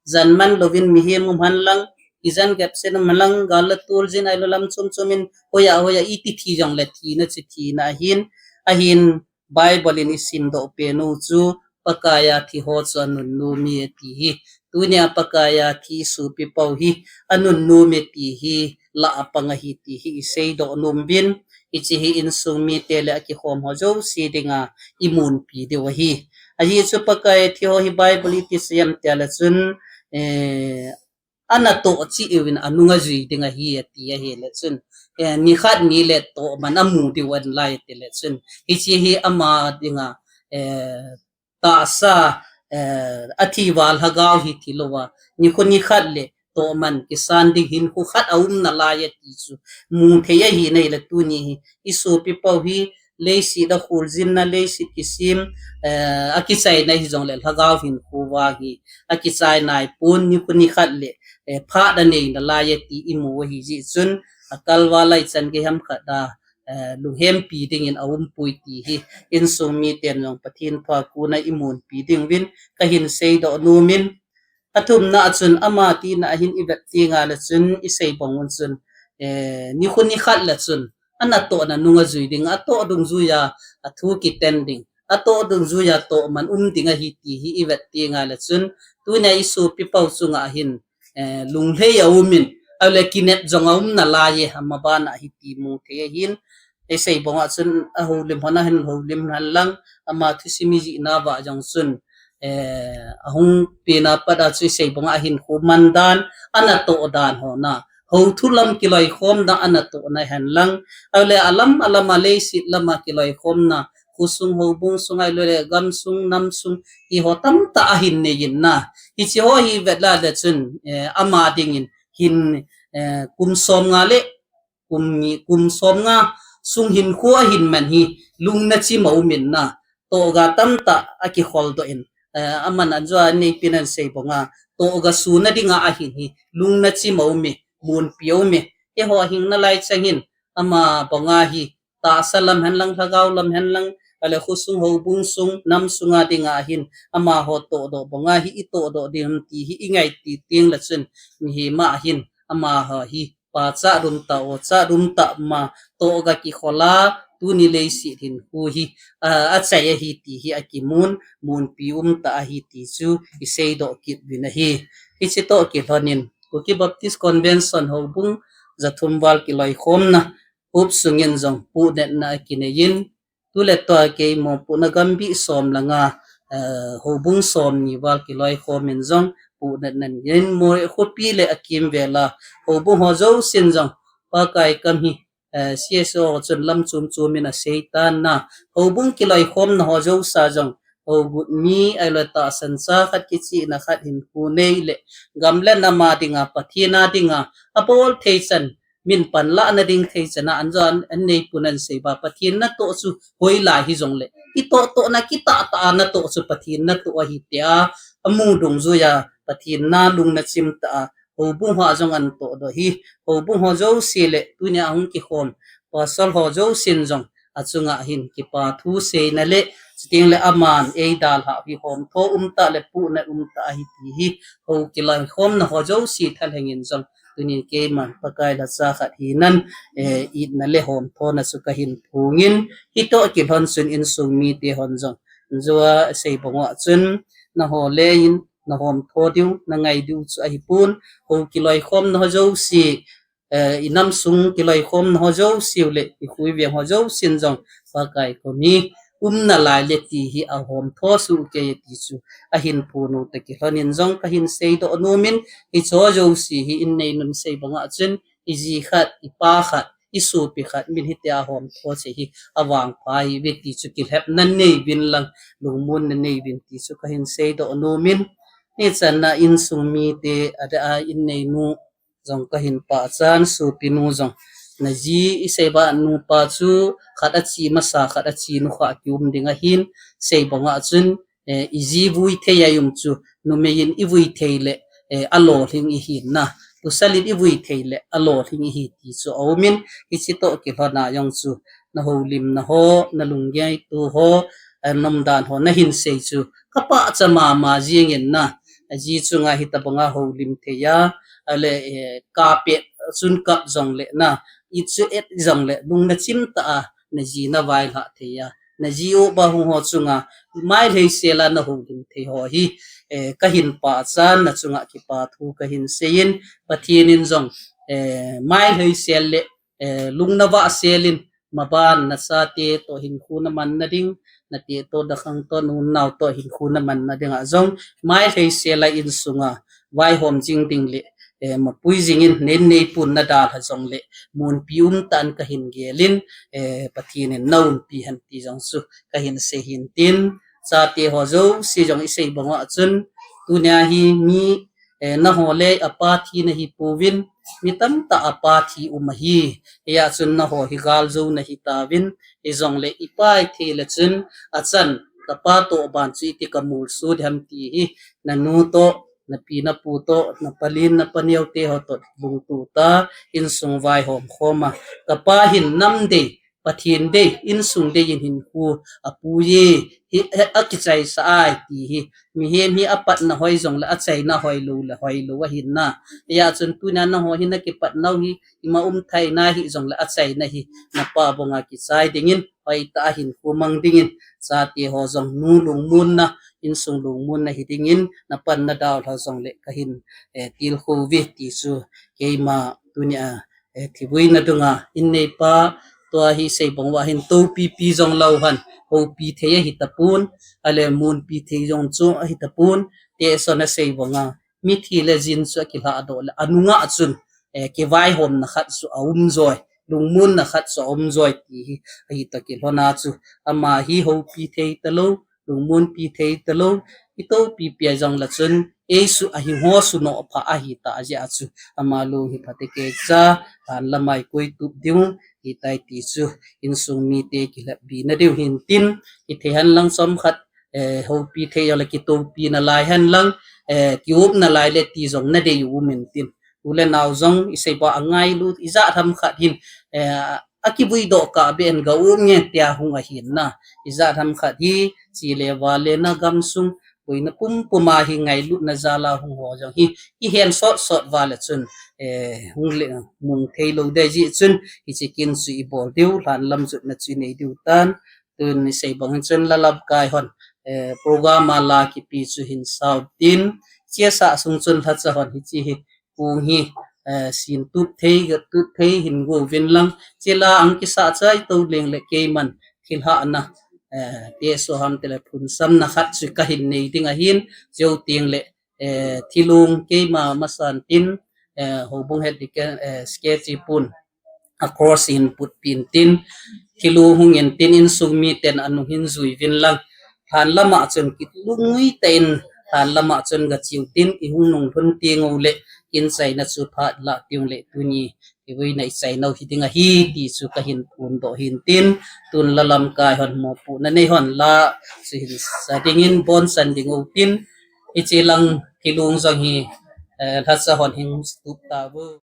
jen man louvin mihem um hen lang, kijen gepsen um hen lang, gal le tol jin ahilou lam chom chom in, hoiya hoiya iti thi jongle thina chu thina ahin, ahin Bible in isimdoh penu chu Pakaiya thi ho chu anunnom e ti hi. Tunia Pakaiya thi sopipau hi anunnom e ti hi lah a pang ahi ti hi iseidoh nom uvin, hiche hi insung mite le akikhom ho jouse dinga imunpi diu ahi. Ajeh chu Pakaiya thi ho hi Bible iti seiyem tile chun, eh, anatoh cheh uvin anung ajui ding ahi ati ahile chun, eh, nikhat nile tohman amu diu ahin lai tile chun, hiche hi ama dinga, eh, tahsa, eh, athi uva lhagao hi thilouva, nikho nikhat le tohman kisan ding hinkho khat aum nalai ati chu mu thei ahi nahile tuni hi isopipau hi leiset a kholjinna, leiset kisem, eh, akichaina hijongle lhagao hinkho vang hi akichai naipon, nikho nikhat le, eh, phat anei nalai ati imu ahi jeh chun, akal val a ichan gei ham khat a, eh, lunghempi dingin aumpoi ti hi insung miten jong Pathen thu a kona imunpi ding uvin kahin seidoh nom in, athumna a chun ama tina ahin ivet tengle chun isei bang un chun, eh, nikho nikhat le chun anatohna nung ajui ding, atoh dungjuia athu kiten ding, atoh dungjuia tohman um ding ahi ti hi ivet tengle chun, tunia isopipau chunga hin, eh, lunglhai aumin, ahile kinep jong aum nalai e, ama bana hi ti mu thei ahin, isei banga chun ahoulim hon ahin houlim hen lang, ama thusim ijihna uva jong chun, eh, ahung pena pat a chu isei banga ahinkho man dan, anatoh dan ho na, houthu lam kiloikhomna anatohna hen lang, ahile alam alam a leiset lama kiloikhomna, khosung houbung sung ahiloule gamsung namsung, hiho tamtah ahin nei in na, hiche ho hi vet lale chun, eh, ama dingin hin, eh, kum somnga le kum ni, kum somnga sung hinkho ahin man hi lung nachim aumin na, tohga tamtah akikholdoh in, eh, aman anjua neipin ahin sei banga, tohga suna dinga ahin hi lung nachim aume, munpi aume, eiho ahing nalai chang hin, ama banga hi tahsa lam hen lang, lhagao lam hen lang, ahile khosung houbung sung namsunga dinga hin amaho tohdoh banga hi itohdoh ding ham ti hi ingaiti tengle chun, mihem a hin amaho hi pachat umtah, ochat umtah ma, tohga kikhol a tuni leiset hinkho hi, a, achai ahi ti hi akimun, munpi umtah ahi ti chu iseidoh kit uvin ahi. Hiche toh kilhonin Kuki Baptist Convention houbung jathum val kiloikhomna huop sungin jong puhnatna akinei in, tuletua kei mopohna gambih som langa, eh, houbung somni val kiloikhomin jong puhnat nan in Moreh khopi le akimvel a houbung ho jousen jong Pakai kam hi, eh, C S O chun lam chom chom in asei tan na, houbung kiloikhomna ho jousa jong, hougut mi ahilou le tahsan cha khat, kichihna khat, hinkho nei le gam le nam a dinga, Pathen a dinga abol thei chan, min panlahna ding thei chan a an jong an, an neipun an sei uva, Pathen natoh chu hoilai hijongle, itoh tohna kitah tah a natoh chu Pathen natoh ahi tia amu dungjui a, Pathen na lungna chim tah a houbung ho a jong an tohdoh hi, houbung ho jouse le tunia hung kikhom pastor ho jousen jong achunga hin kipa thu seina le, chuteng le aman eidalhah hi homtho umtah le puhnat umtah ahi ti hi, hou kiloikhomna ho jouse thalheng in jong tunin keiman Pakai lhacha khat hinan, eh, itna le homthona chu kahin phongin, hitoh kilhon chun insung mite hon jong, jua sei bang uva chun, naho le in, nahomtho diu, nangai diu chu ahipon, hou kiloikhomna ho jouse, eh, inam sung kiloikhomna ho jouse u le, ikhui veng ho jousen jong, Pakai kom hi umna lai le ti hi ahomtho soh kei ti chu ahin phon u toh kilhon in jong kahin seidoh nomin, hiche ho jouse hi in neinun sei bang uva chun, iji khat, ipa khat, isopi khat min hitia homtho cheh hi avangpha ahiuve ti chu kilhepna neiyuvin lang, lungmonna neiyuvin ti chu kahin seidoh nomin, nichan a insung mite, adeh a in neinu jong kahin pachan, sopinu jong, naji isei uva nupa chu khat ache masa, khat ache nukhah kium ding ahin, sei bang uva chun, eh, iji vui thei a i um chu, numei in ivui thei le, eh, alolhing ihi na, pasal in ivui thei le alolhing ihi ti chu aumin, hiche toh kilhon a jong chu, nahoulimna ho, nalunggel tu ho, eh, nomdan ho nahin sei chu kapahcha mama jingin na, aji chunga hitabanga houlim thei a, ale, eh, kapet chun kap jongle na, it chu et jongle lungna chim tah a naji navailhah thei a, naji upa hung ho chunga mailheisel a nahoulim thei ho hi, eh, kahin pachan, nachunga kipa thu kahin seiyin, Pathen in jong, eh, mailheisel le, eh, lung navahsel in, maban nachate toh hinkho namanna ding, nate toh, dakhang toh, naunau toh hinkho namanna dinga jong, mailheisel a insunga vaihom jing ding le, eh, mapui jingin, nen neipun nadalha jongle, munpi umtah in kahin gelin, eh, Pathen in naumpi hen ti jong chu kahin sei hin tin, chate ho jouse jong isei bang uva chun, tunia hi mi, eh, naho le apa thi nahi pouvin, mi tamtah apa thi um ahi, hijeh chun naho hi galjou nahi tauvin, hijongle ipai thei le chun, achan, kapa toh ban chu iti kamolso ding ham ti hi, nanu toh, napi napu toh, napalin napaneo te ho toh lungtup tah a, insung vaihom khom a, kapa hin nam dei, Pathen dei, insung dei in hinkho apui e, hi, hi, akichaisah e ti hi, mihem hi apatna hoi jongle achaina hoilou le hoilou ahi na. Hijeh chun tunia naho hi nakipat nau hi, ima umthei nahi jongle achaina hi, napa banga kichai dingin, hoitah a hinkho mang dingin, chate ho jong nu lungmonna, insung lungmonna hi dingin, napan nadalha jongle kahin, eh, tilkhou uve ti chu, keima tunia, eh, thibuina dunga in neipa, tua hi sei bang uva hin toupipi jong lou hen, houpi thei ahi tapon, ale munpi thei jong chu ahi tapon, tehse a sei banga, mithi le jin chu akilhahdoh le, anunga chun, eh, kivaihomna khat chu aum joi, lungmonna khat chu aum joi ti hi, ahi toh kilhon a chu, ama hi houpi thei talou, lungmonpi thei talou, itoupipi a jongle chun, eisu ahi ho sunoh pha ahi tah jeh a chu, ama lung hi phatecha, lhan lama ikoitup diu, hitai ti chu, insung mite kilhepbina diu hin tin, ithei hen lang chomkhat, eh, houpi thei jongle kitoupi nalai hen lang, eh, kiup nalai le ti jong nadei u um in tin. U le nao jong isei bang a ngailut, ijat ham khat hin, eh, akivuidoh kah beh in ga um nge tia hung ahi na. Ijat ham khat hi, che le vale na gamsung, boina pumpum a hi ngailutna jal a hung ho jong hi, ihen sot sot uva le chun, eh, hung le, mong thei lou dei jeh chun, hiche kin chu ibol diu, lhan lam jotna chu inei diu tan, tun isei bang hin chun la lamkai hon, eh, program a la kipe chu hin sao tin, chesa sung chun lhacha hon hiche hi, kong hi, eh, sin tup thei, ga tup thei hin go uvin lang, chela ang kisah chai tou leng le keiman thilhahna, eh, tehse ham telephone samna khat chu kahin nei ding ahin, cheu teng le, eh, thilung keima masan tin, eh, houbung head deacon, eh, secretary pun a cross in put pin tin, thilung hung in tin insung miten anung hin jui vin lang. Lhan lama chun kilungui ta in, lhan lama chun gachiu tin, ihung nung lhun ting u le, kin chaina chu phat la ting le tuni ivoina ichai nau hi ding ahi, ti chu kahin phondoh hin tin, tun la lamkai hon mopohna nei hon la, chu hin sa dingin bonsan ding u tin, hiche lang kilung jong hi, eh, lhacha hon hin tup tauve.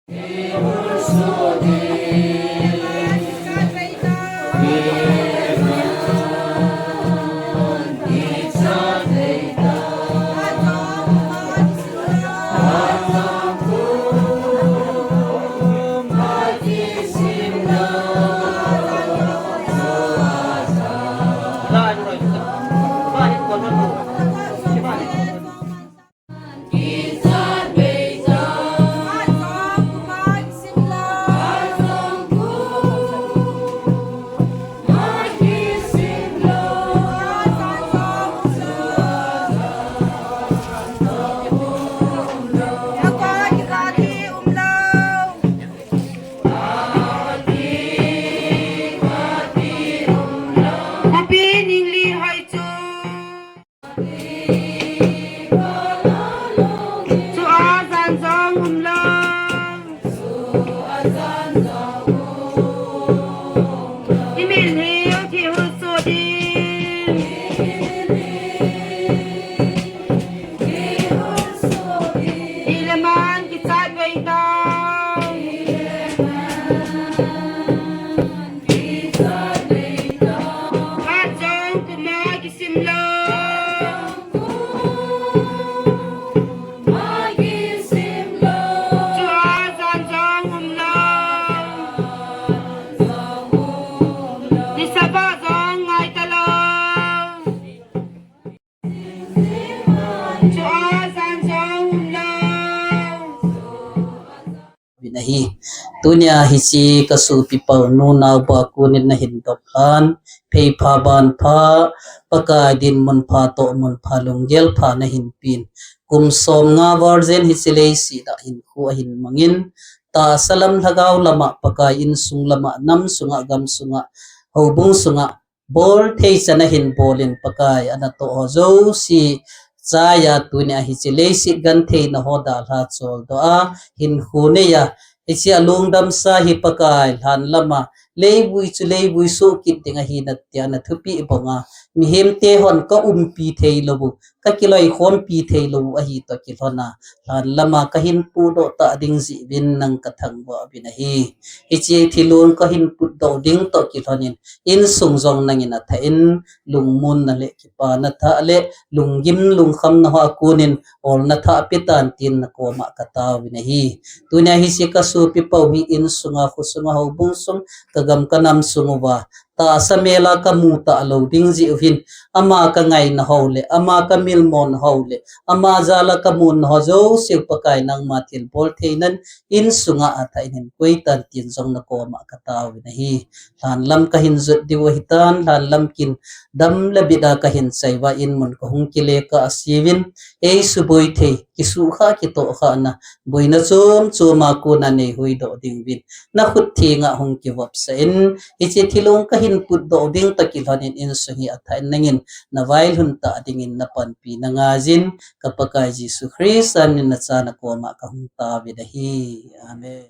Vin ahi. Tunia hiche kasopi pau nu nao ba kunin nahin dop lhan, phei pha ban pha, Pakai dinmun pha toh mun pha lunggel pha nahin pen. Kum som nga val jen hiche leiset a hinkho ahin mangin, tahsa lam lhagao lama Pakai insung lama nam sunga gam sunga houbung sunga bol thei chan ahin bolin Pakai ana toh ho jouse chaiya tunia hiche leiset gentheina ho dalha choldo a hinkho neiya hiche alungdamsa hi Pakai lhan lama leivui chu leivui soh kit ding ahi nati ana thupeh banga mihemte hon ka umpi thei lou u, ka kiloikhompi thei lou u ahi toh kilhona lhan lama kahin pudoh ta ding jeh uvin nang kathangvah uvin ahi. Hiche thilung kahin putdoh ding toh kilhonin insung jong nangin athah in lungmonna le kipana thah le lunggim lungkhamna ho a konin olna thah petan tin nakoma kataovin ahi. Tunia hiche kasopi pau hi insunga khosunga houbung sung kagam kanam sung uva tahsa mela kamu talou ding jeh uvin ama kangaina ho le ama kamilmona ho le ama jala kamunna ho jouse Pakai nangma thilbol theinan insunga athah in hin koitan tin jong nakoma kataovin ahi. Lhan lam kahin jot diu ahitan, lhan lam kin dam le bit a kahin chai uva inmun kahung kile kah a seuvin, eisuboi thei, kisuhkhah kitohkhahna, boina chom chom a kona neihuhdoh ding uvin nakhut thenga hung kivopsah in, hiche thilung kahin putdoh ding toh kilhonin insung hi athah in nangin navailhun ta dingin napanpi nangaijin, ka Pakai Jesu Christa min a cha nakoma kahung taovin ahi. Amen.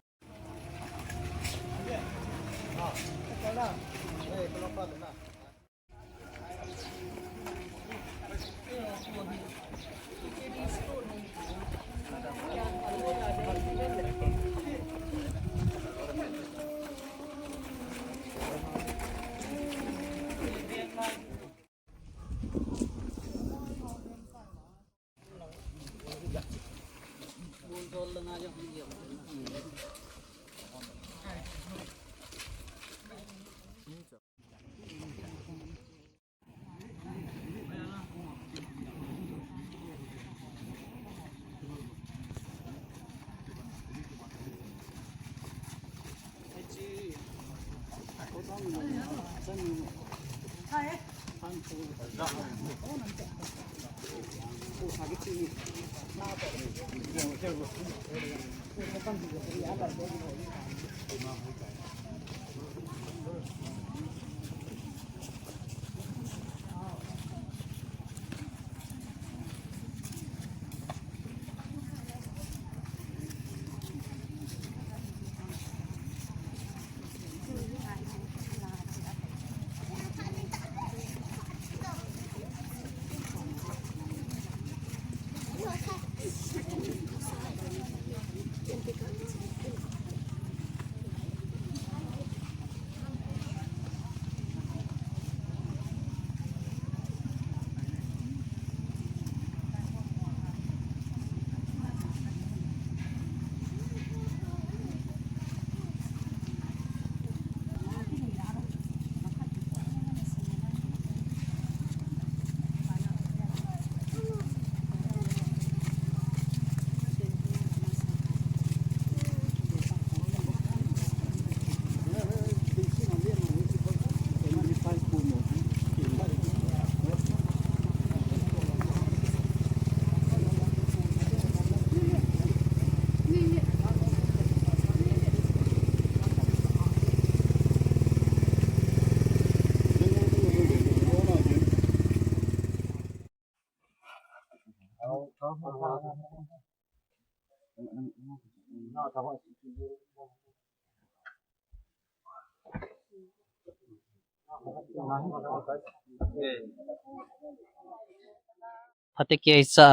Phatecha,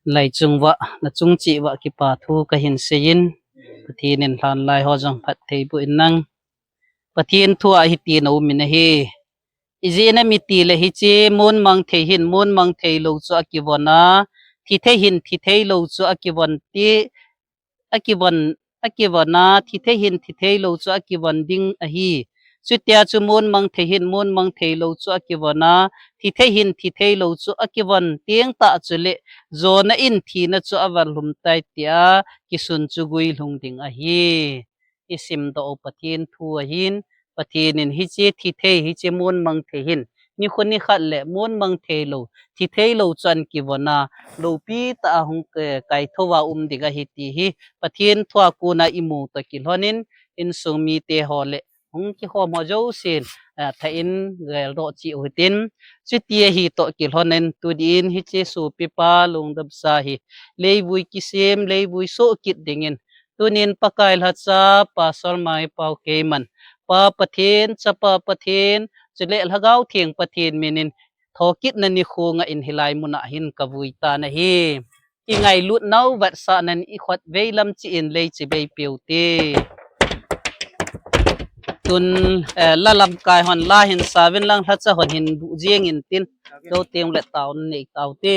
lai chung uva, na chung cheh uva kipa thu kahin seiyin, Pathen in lhan lai ho jong phatthei boh in lang. Pathen thu a hitin aumin ahi. Ijeh inem itile hiche mon mang thei hin mon mang thei lou chu akivon a, thi thei hin thi thei lou chu akivon ti, akivon, akivon a, thi thei hin thi thei lou chu akivon ding ahi. Chutia chu mon mang thei hin mon mang thei lou chu akivon a, thi thei hin thi thei lou chu akivon teng tah chule, jona in thina chu aval lhum tai tia kisun chu guilhung ding ahi. Isimdoh u Pathen thu ahin, Pathen in hiche thi thei, hiche mon mang thei hin, nikho nikhat le mon mang thei lou, thi thei lou chu akivon a, loupi tah a hung, eh, kaithou a um ding ahi ti hi, Pathen thu a kona imu toh kilhon in, insung mite ho le hung kikhom ho jousen, eh, tha in geldoh cheh u hitin, chuti ahi toh kilhon in, tuni in hiche sopipa Lungdamsa hi, leivui kisem, leivui soh kit dingin, tunin Pakai lhacha, Pastor Maipau keiman, Pa Pathen, Chapa Pathen, chule Lhagao Theng Pathen minin, thokitna nikho ngah in hilai muna hin kavui tan ahi. Kingailut nau vetsahnan ikhut vei lam cheh in lei chibei peh u te. Tun, eh, la lamkai hon la hin sa uvin lang lhacha hon hin buh jeng in tin. Lo teng le tao nei tao te.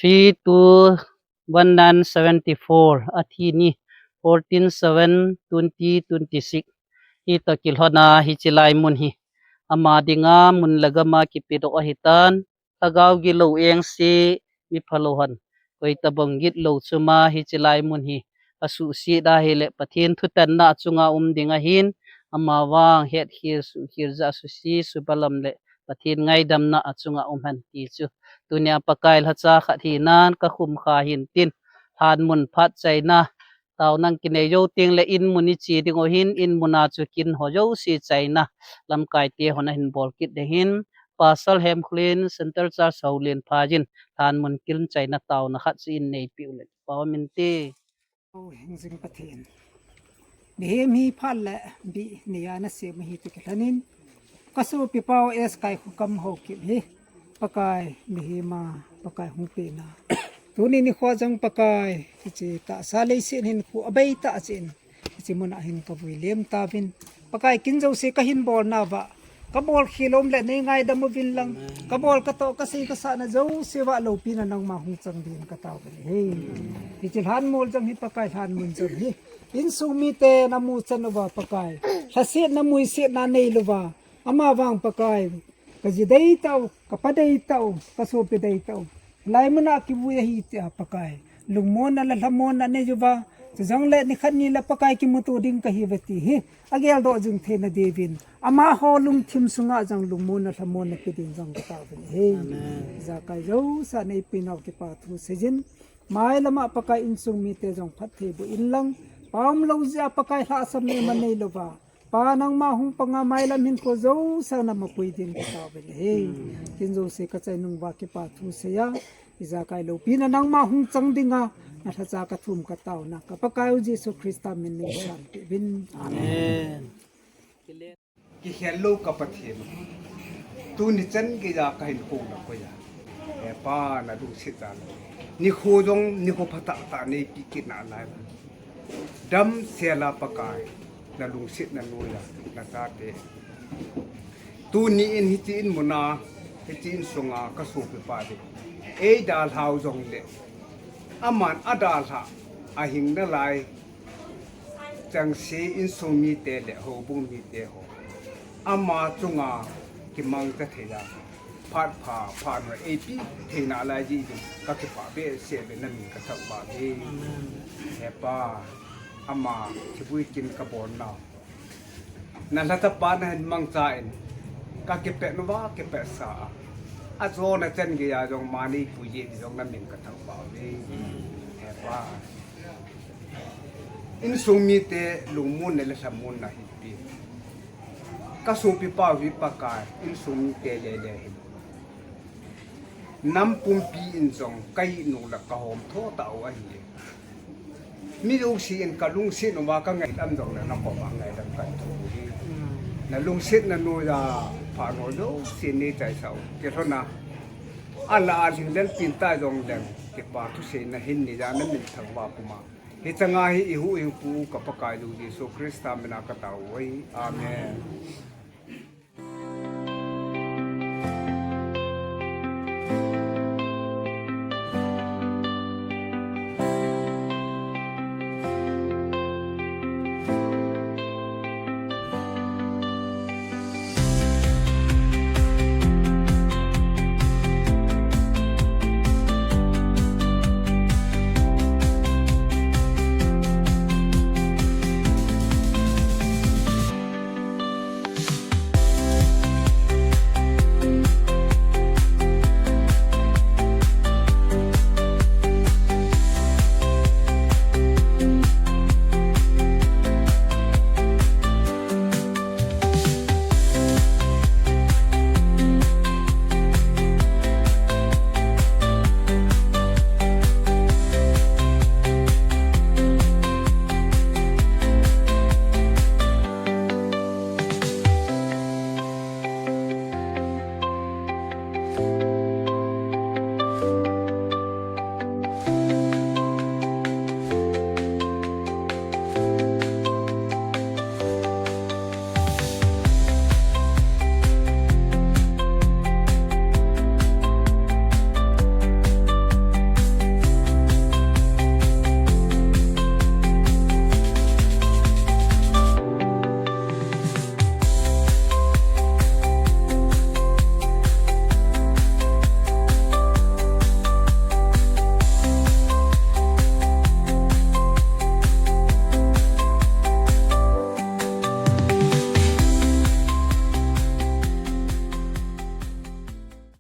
Three two one nine seventy four, athi ni fourteen seven twenty twenty six. Hitoh kilhona hiche lai mun hi ama dinga mun le gam a kipedoh ahitan, lhagao gilou engse, mi phalou hon koitabang gitlou chom a hiche lai mun hi asuhset ahile Pathen thutanna achunga um ding ahin, amavang hetkhel suhkhel jeh a suse subalam le Pathen ngaidamna achunga um hen ti chu. Tunia Pakai lhacha khat hinan kakhum kha hintin, lhan mun phat chaina, taona kinei jou tengle in mun iche ding u ahin, in mun a chu kin ho jouse chaina lamkaite hon ahin bol kit ding ahin, Pastor Hemkholin, Central Church Houlian pha jin, lhan mun kin chaina taona khat chu in neipeh u le kipa um inte. Hing jing Pathen. Mihem hi phat le bih neiya nasem ahi ti kilhonin, kasopipa u S. Kaikhokam Haokip hi Pakai mihem a Pakai hung pena, tuni nikho jong Pakai hiche tahsa leiset hinkho abei tah cheh in hiche mun a hin kavui lem tauvin, Pakai kin jouse kahin bolna uva kabol khel um le neingaidam uvin lang, kabol katoh kasei kasahna jouse uva loupina nangma hung chang dingin katao uve. Hiche lhan mol jong hi Pakai, lhan mun jong hi insung miten amu chan uva Pakai, lhasetna muisetna neilou uva, amavang Pakai, kaji dei tau, kapa dei tau, kasopi dei tau, hilai mun a kivui ahi tia Pakai, lungmonna le lhamonna nei uva, chujongle nikhat nile Pakai kimuto ding kahiuve ti hi ageldoh jing theina diuvin, amaho lungthim sunga jong lungmonna lhamonna pe ding jong katao uve. Ijakai jouse a neipenau kipa thu seijin, mailam a Pakai insung mite jong phatthei boh inlang, pa umlou jeh a Pakai lhahsamna ima neilou uva, Pa nangma hung panga mailam hinkho jouse a namapui ding katao uve. Kin jouse kachai nung uva kipa thu seiya, ijakai loupina nangma hung chang dinga nalhacha kathum kataona ka Pakai u Jesu Christa min in sanpeh uvin. Amen. Kikhel lou ka Pathen, tuni chan geiya kahin kouna koiya, He Pa, nalungset a nikho jong nikho phatah tah neipeh kit nalai, damsel a Pakai, nalungsetna noiya nachate, tuni in hiche in muna, hiche insunga kasopipa ding, eidalhau jongle, aman adalhah ahing nalai chengse insung mite le houbung mite ho, ama chunga kimangcha theiya, phat pha phat noi eipeh thei nalai jeh in kakipah behseh uve, namin kathangvah uve. He Pa, ama thivui kin kabolnau, nalhacha pa nahin mangchan, kakipeh uva kipehsa a, ajona chan geiya jong ma neipui jeh in jong namin kathangvah uve. He Pa, insung mite lungmonna le lhamonna hinpeh, kasopipa u hi Pakai, insung mite lele hin, nam pumpi in jong kainu le kahom tho tah u ahi. Mi jouse in kalungset uva kangaidam jongle nakoma ngaidam kahin thum uve. Nalungsetna noiya phat noi jouse neichaisah u kilhona, alah a lhinglel pin ta jongleng, kipa thuseina hin neiya namin thangvah puma, hichanga hi ihuhhingpu ka Pakaiyu Jesu Christa mina katao uve. Amen.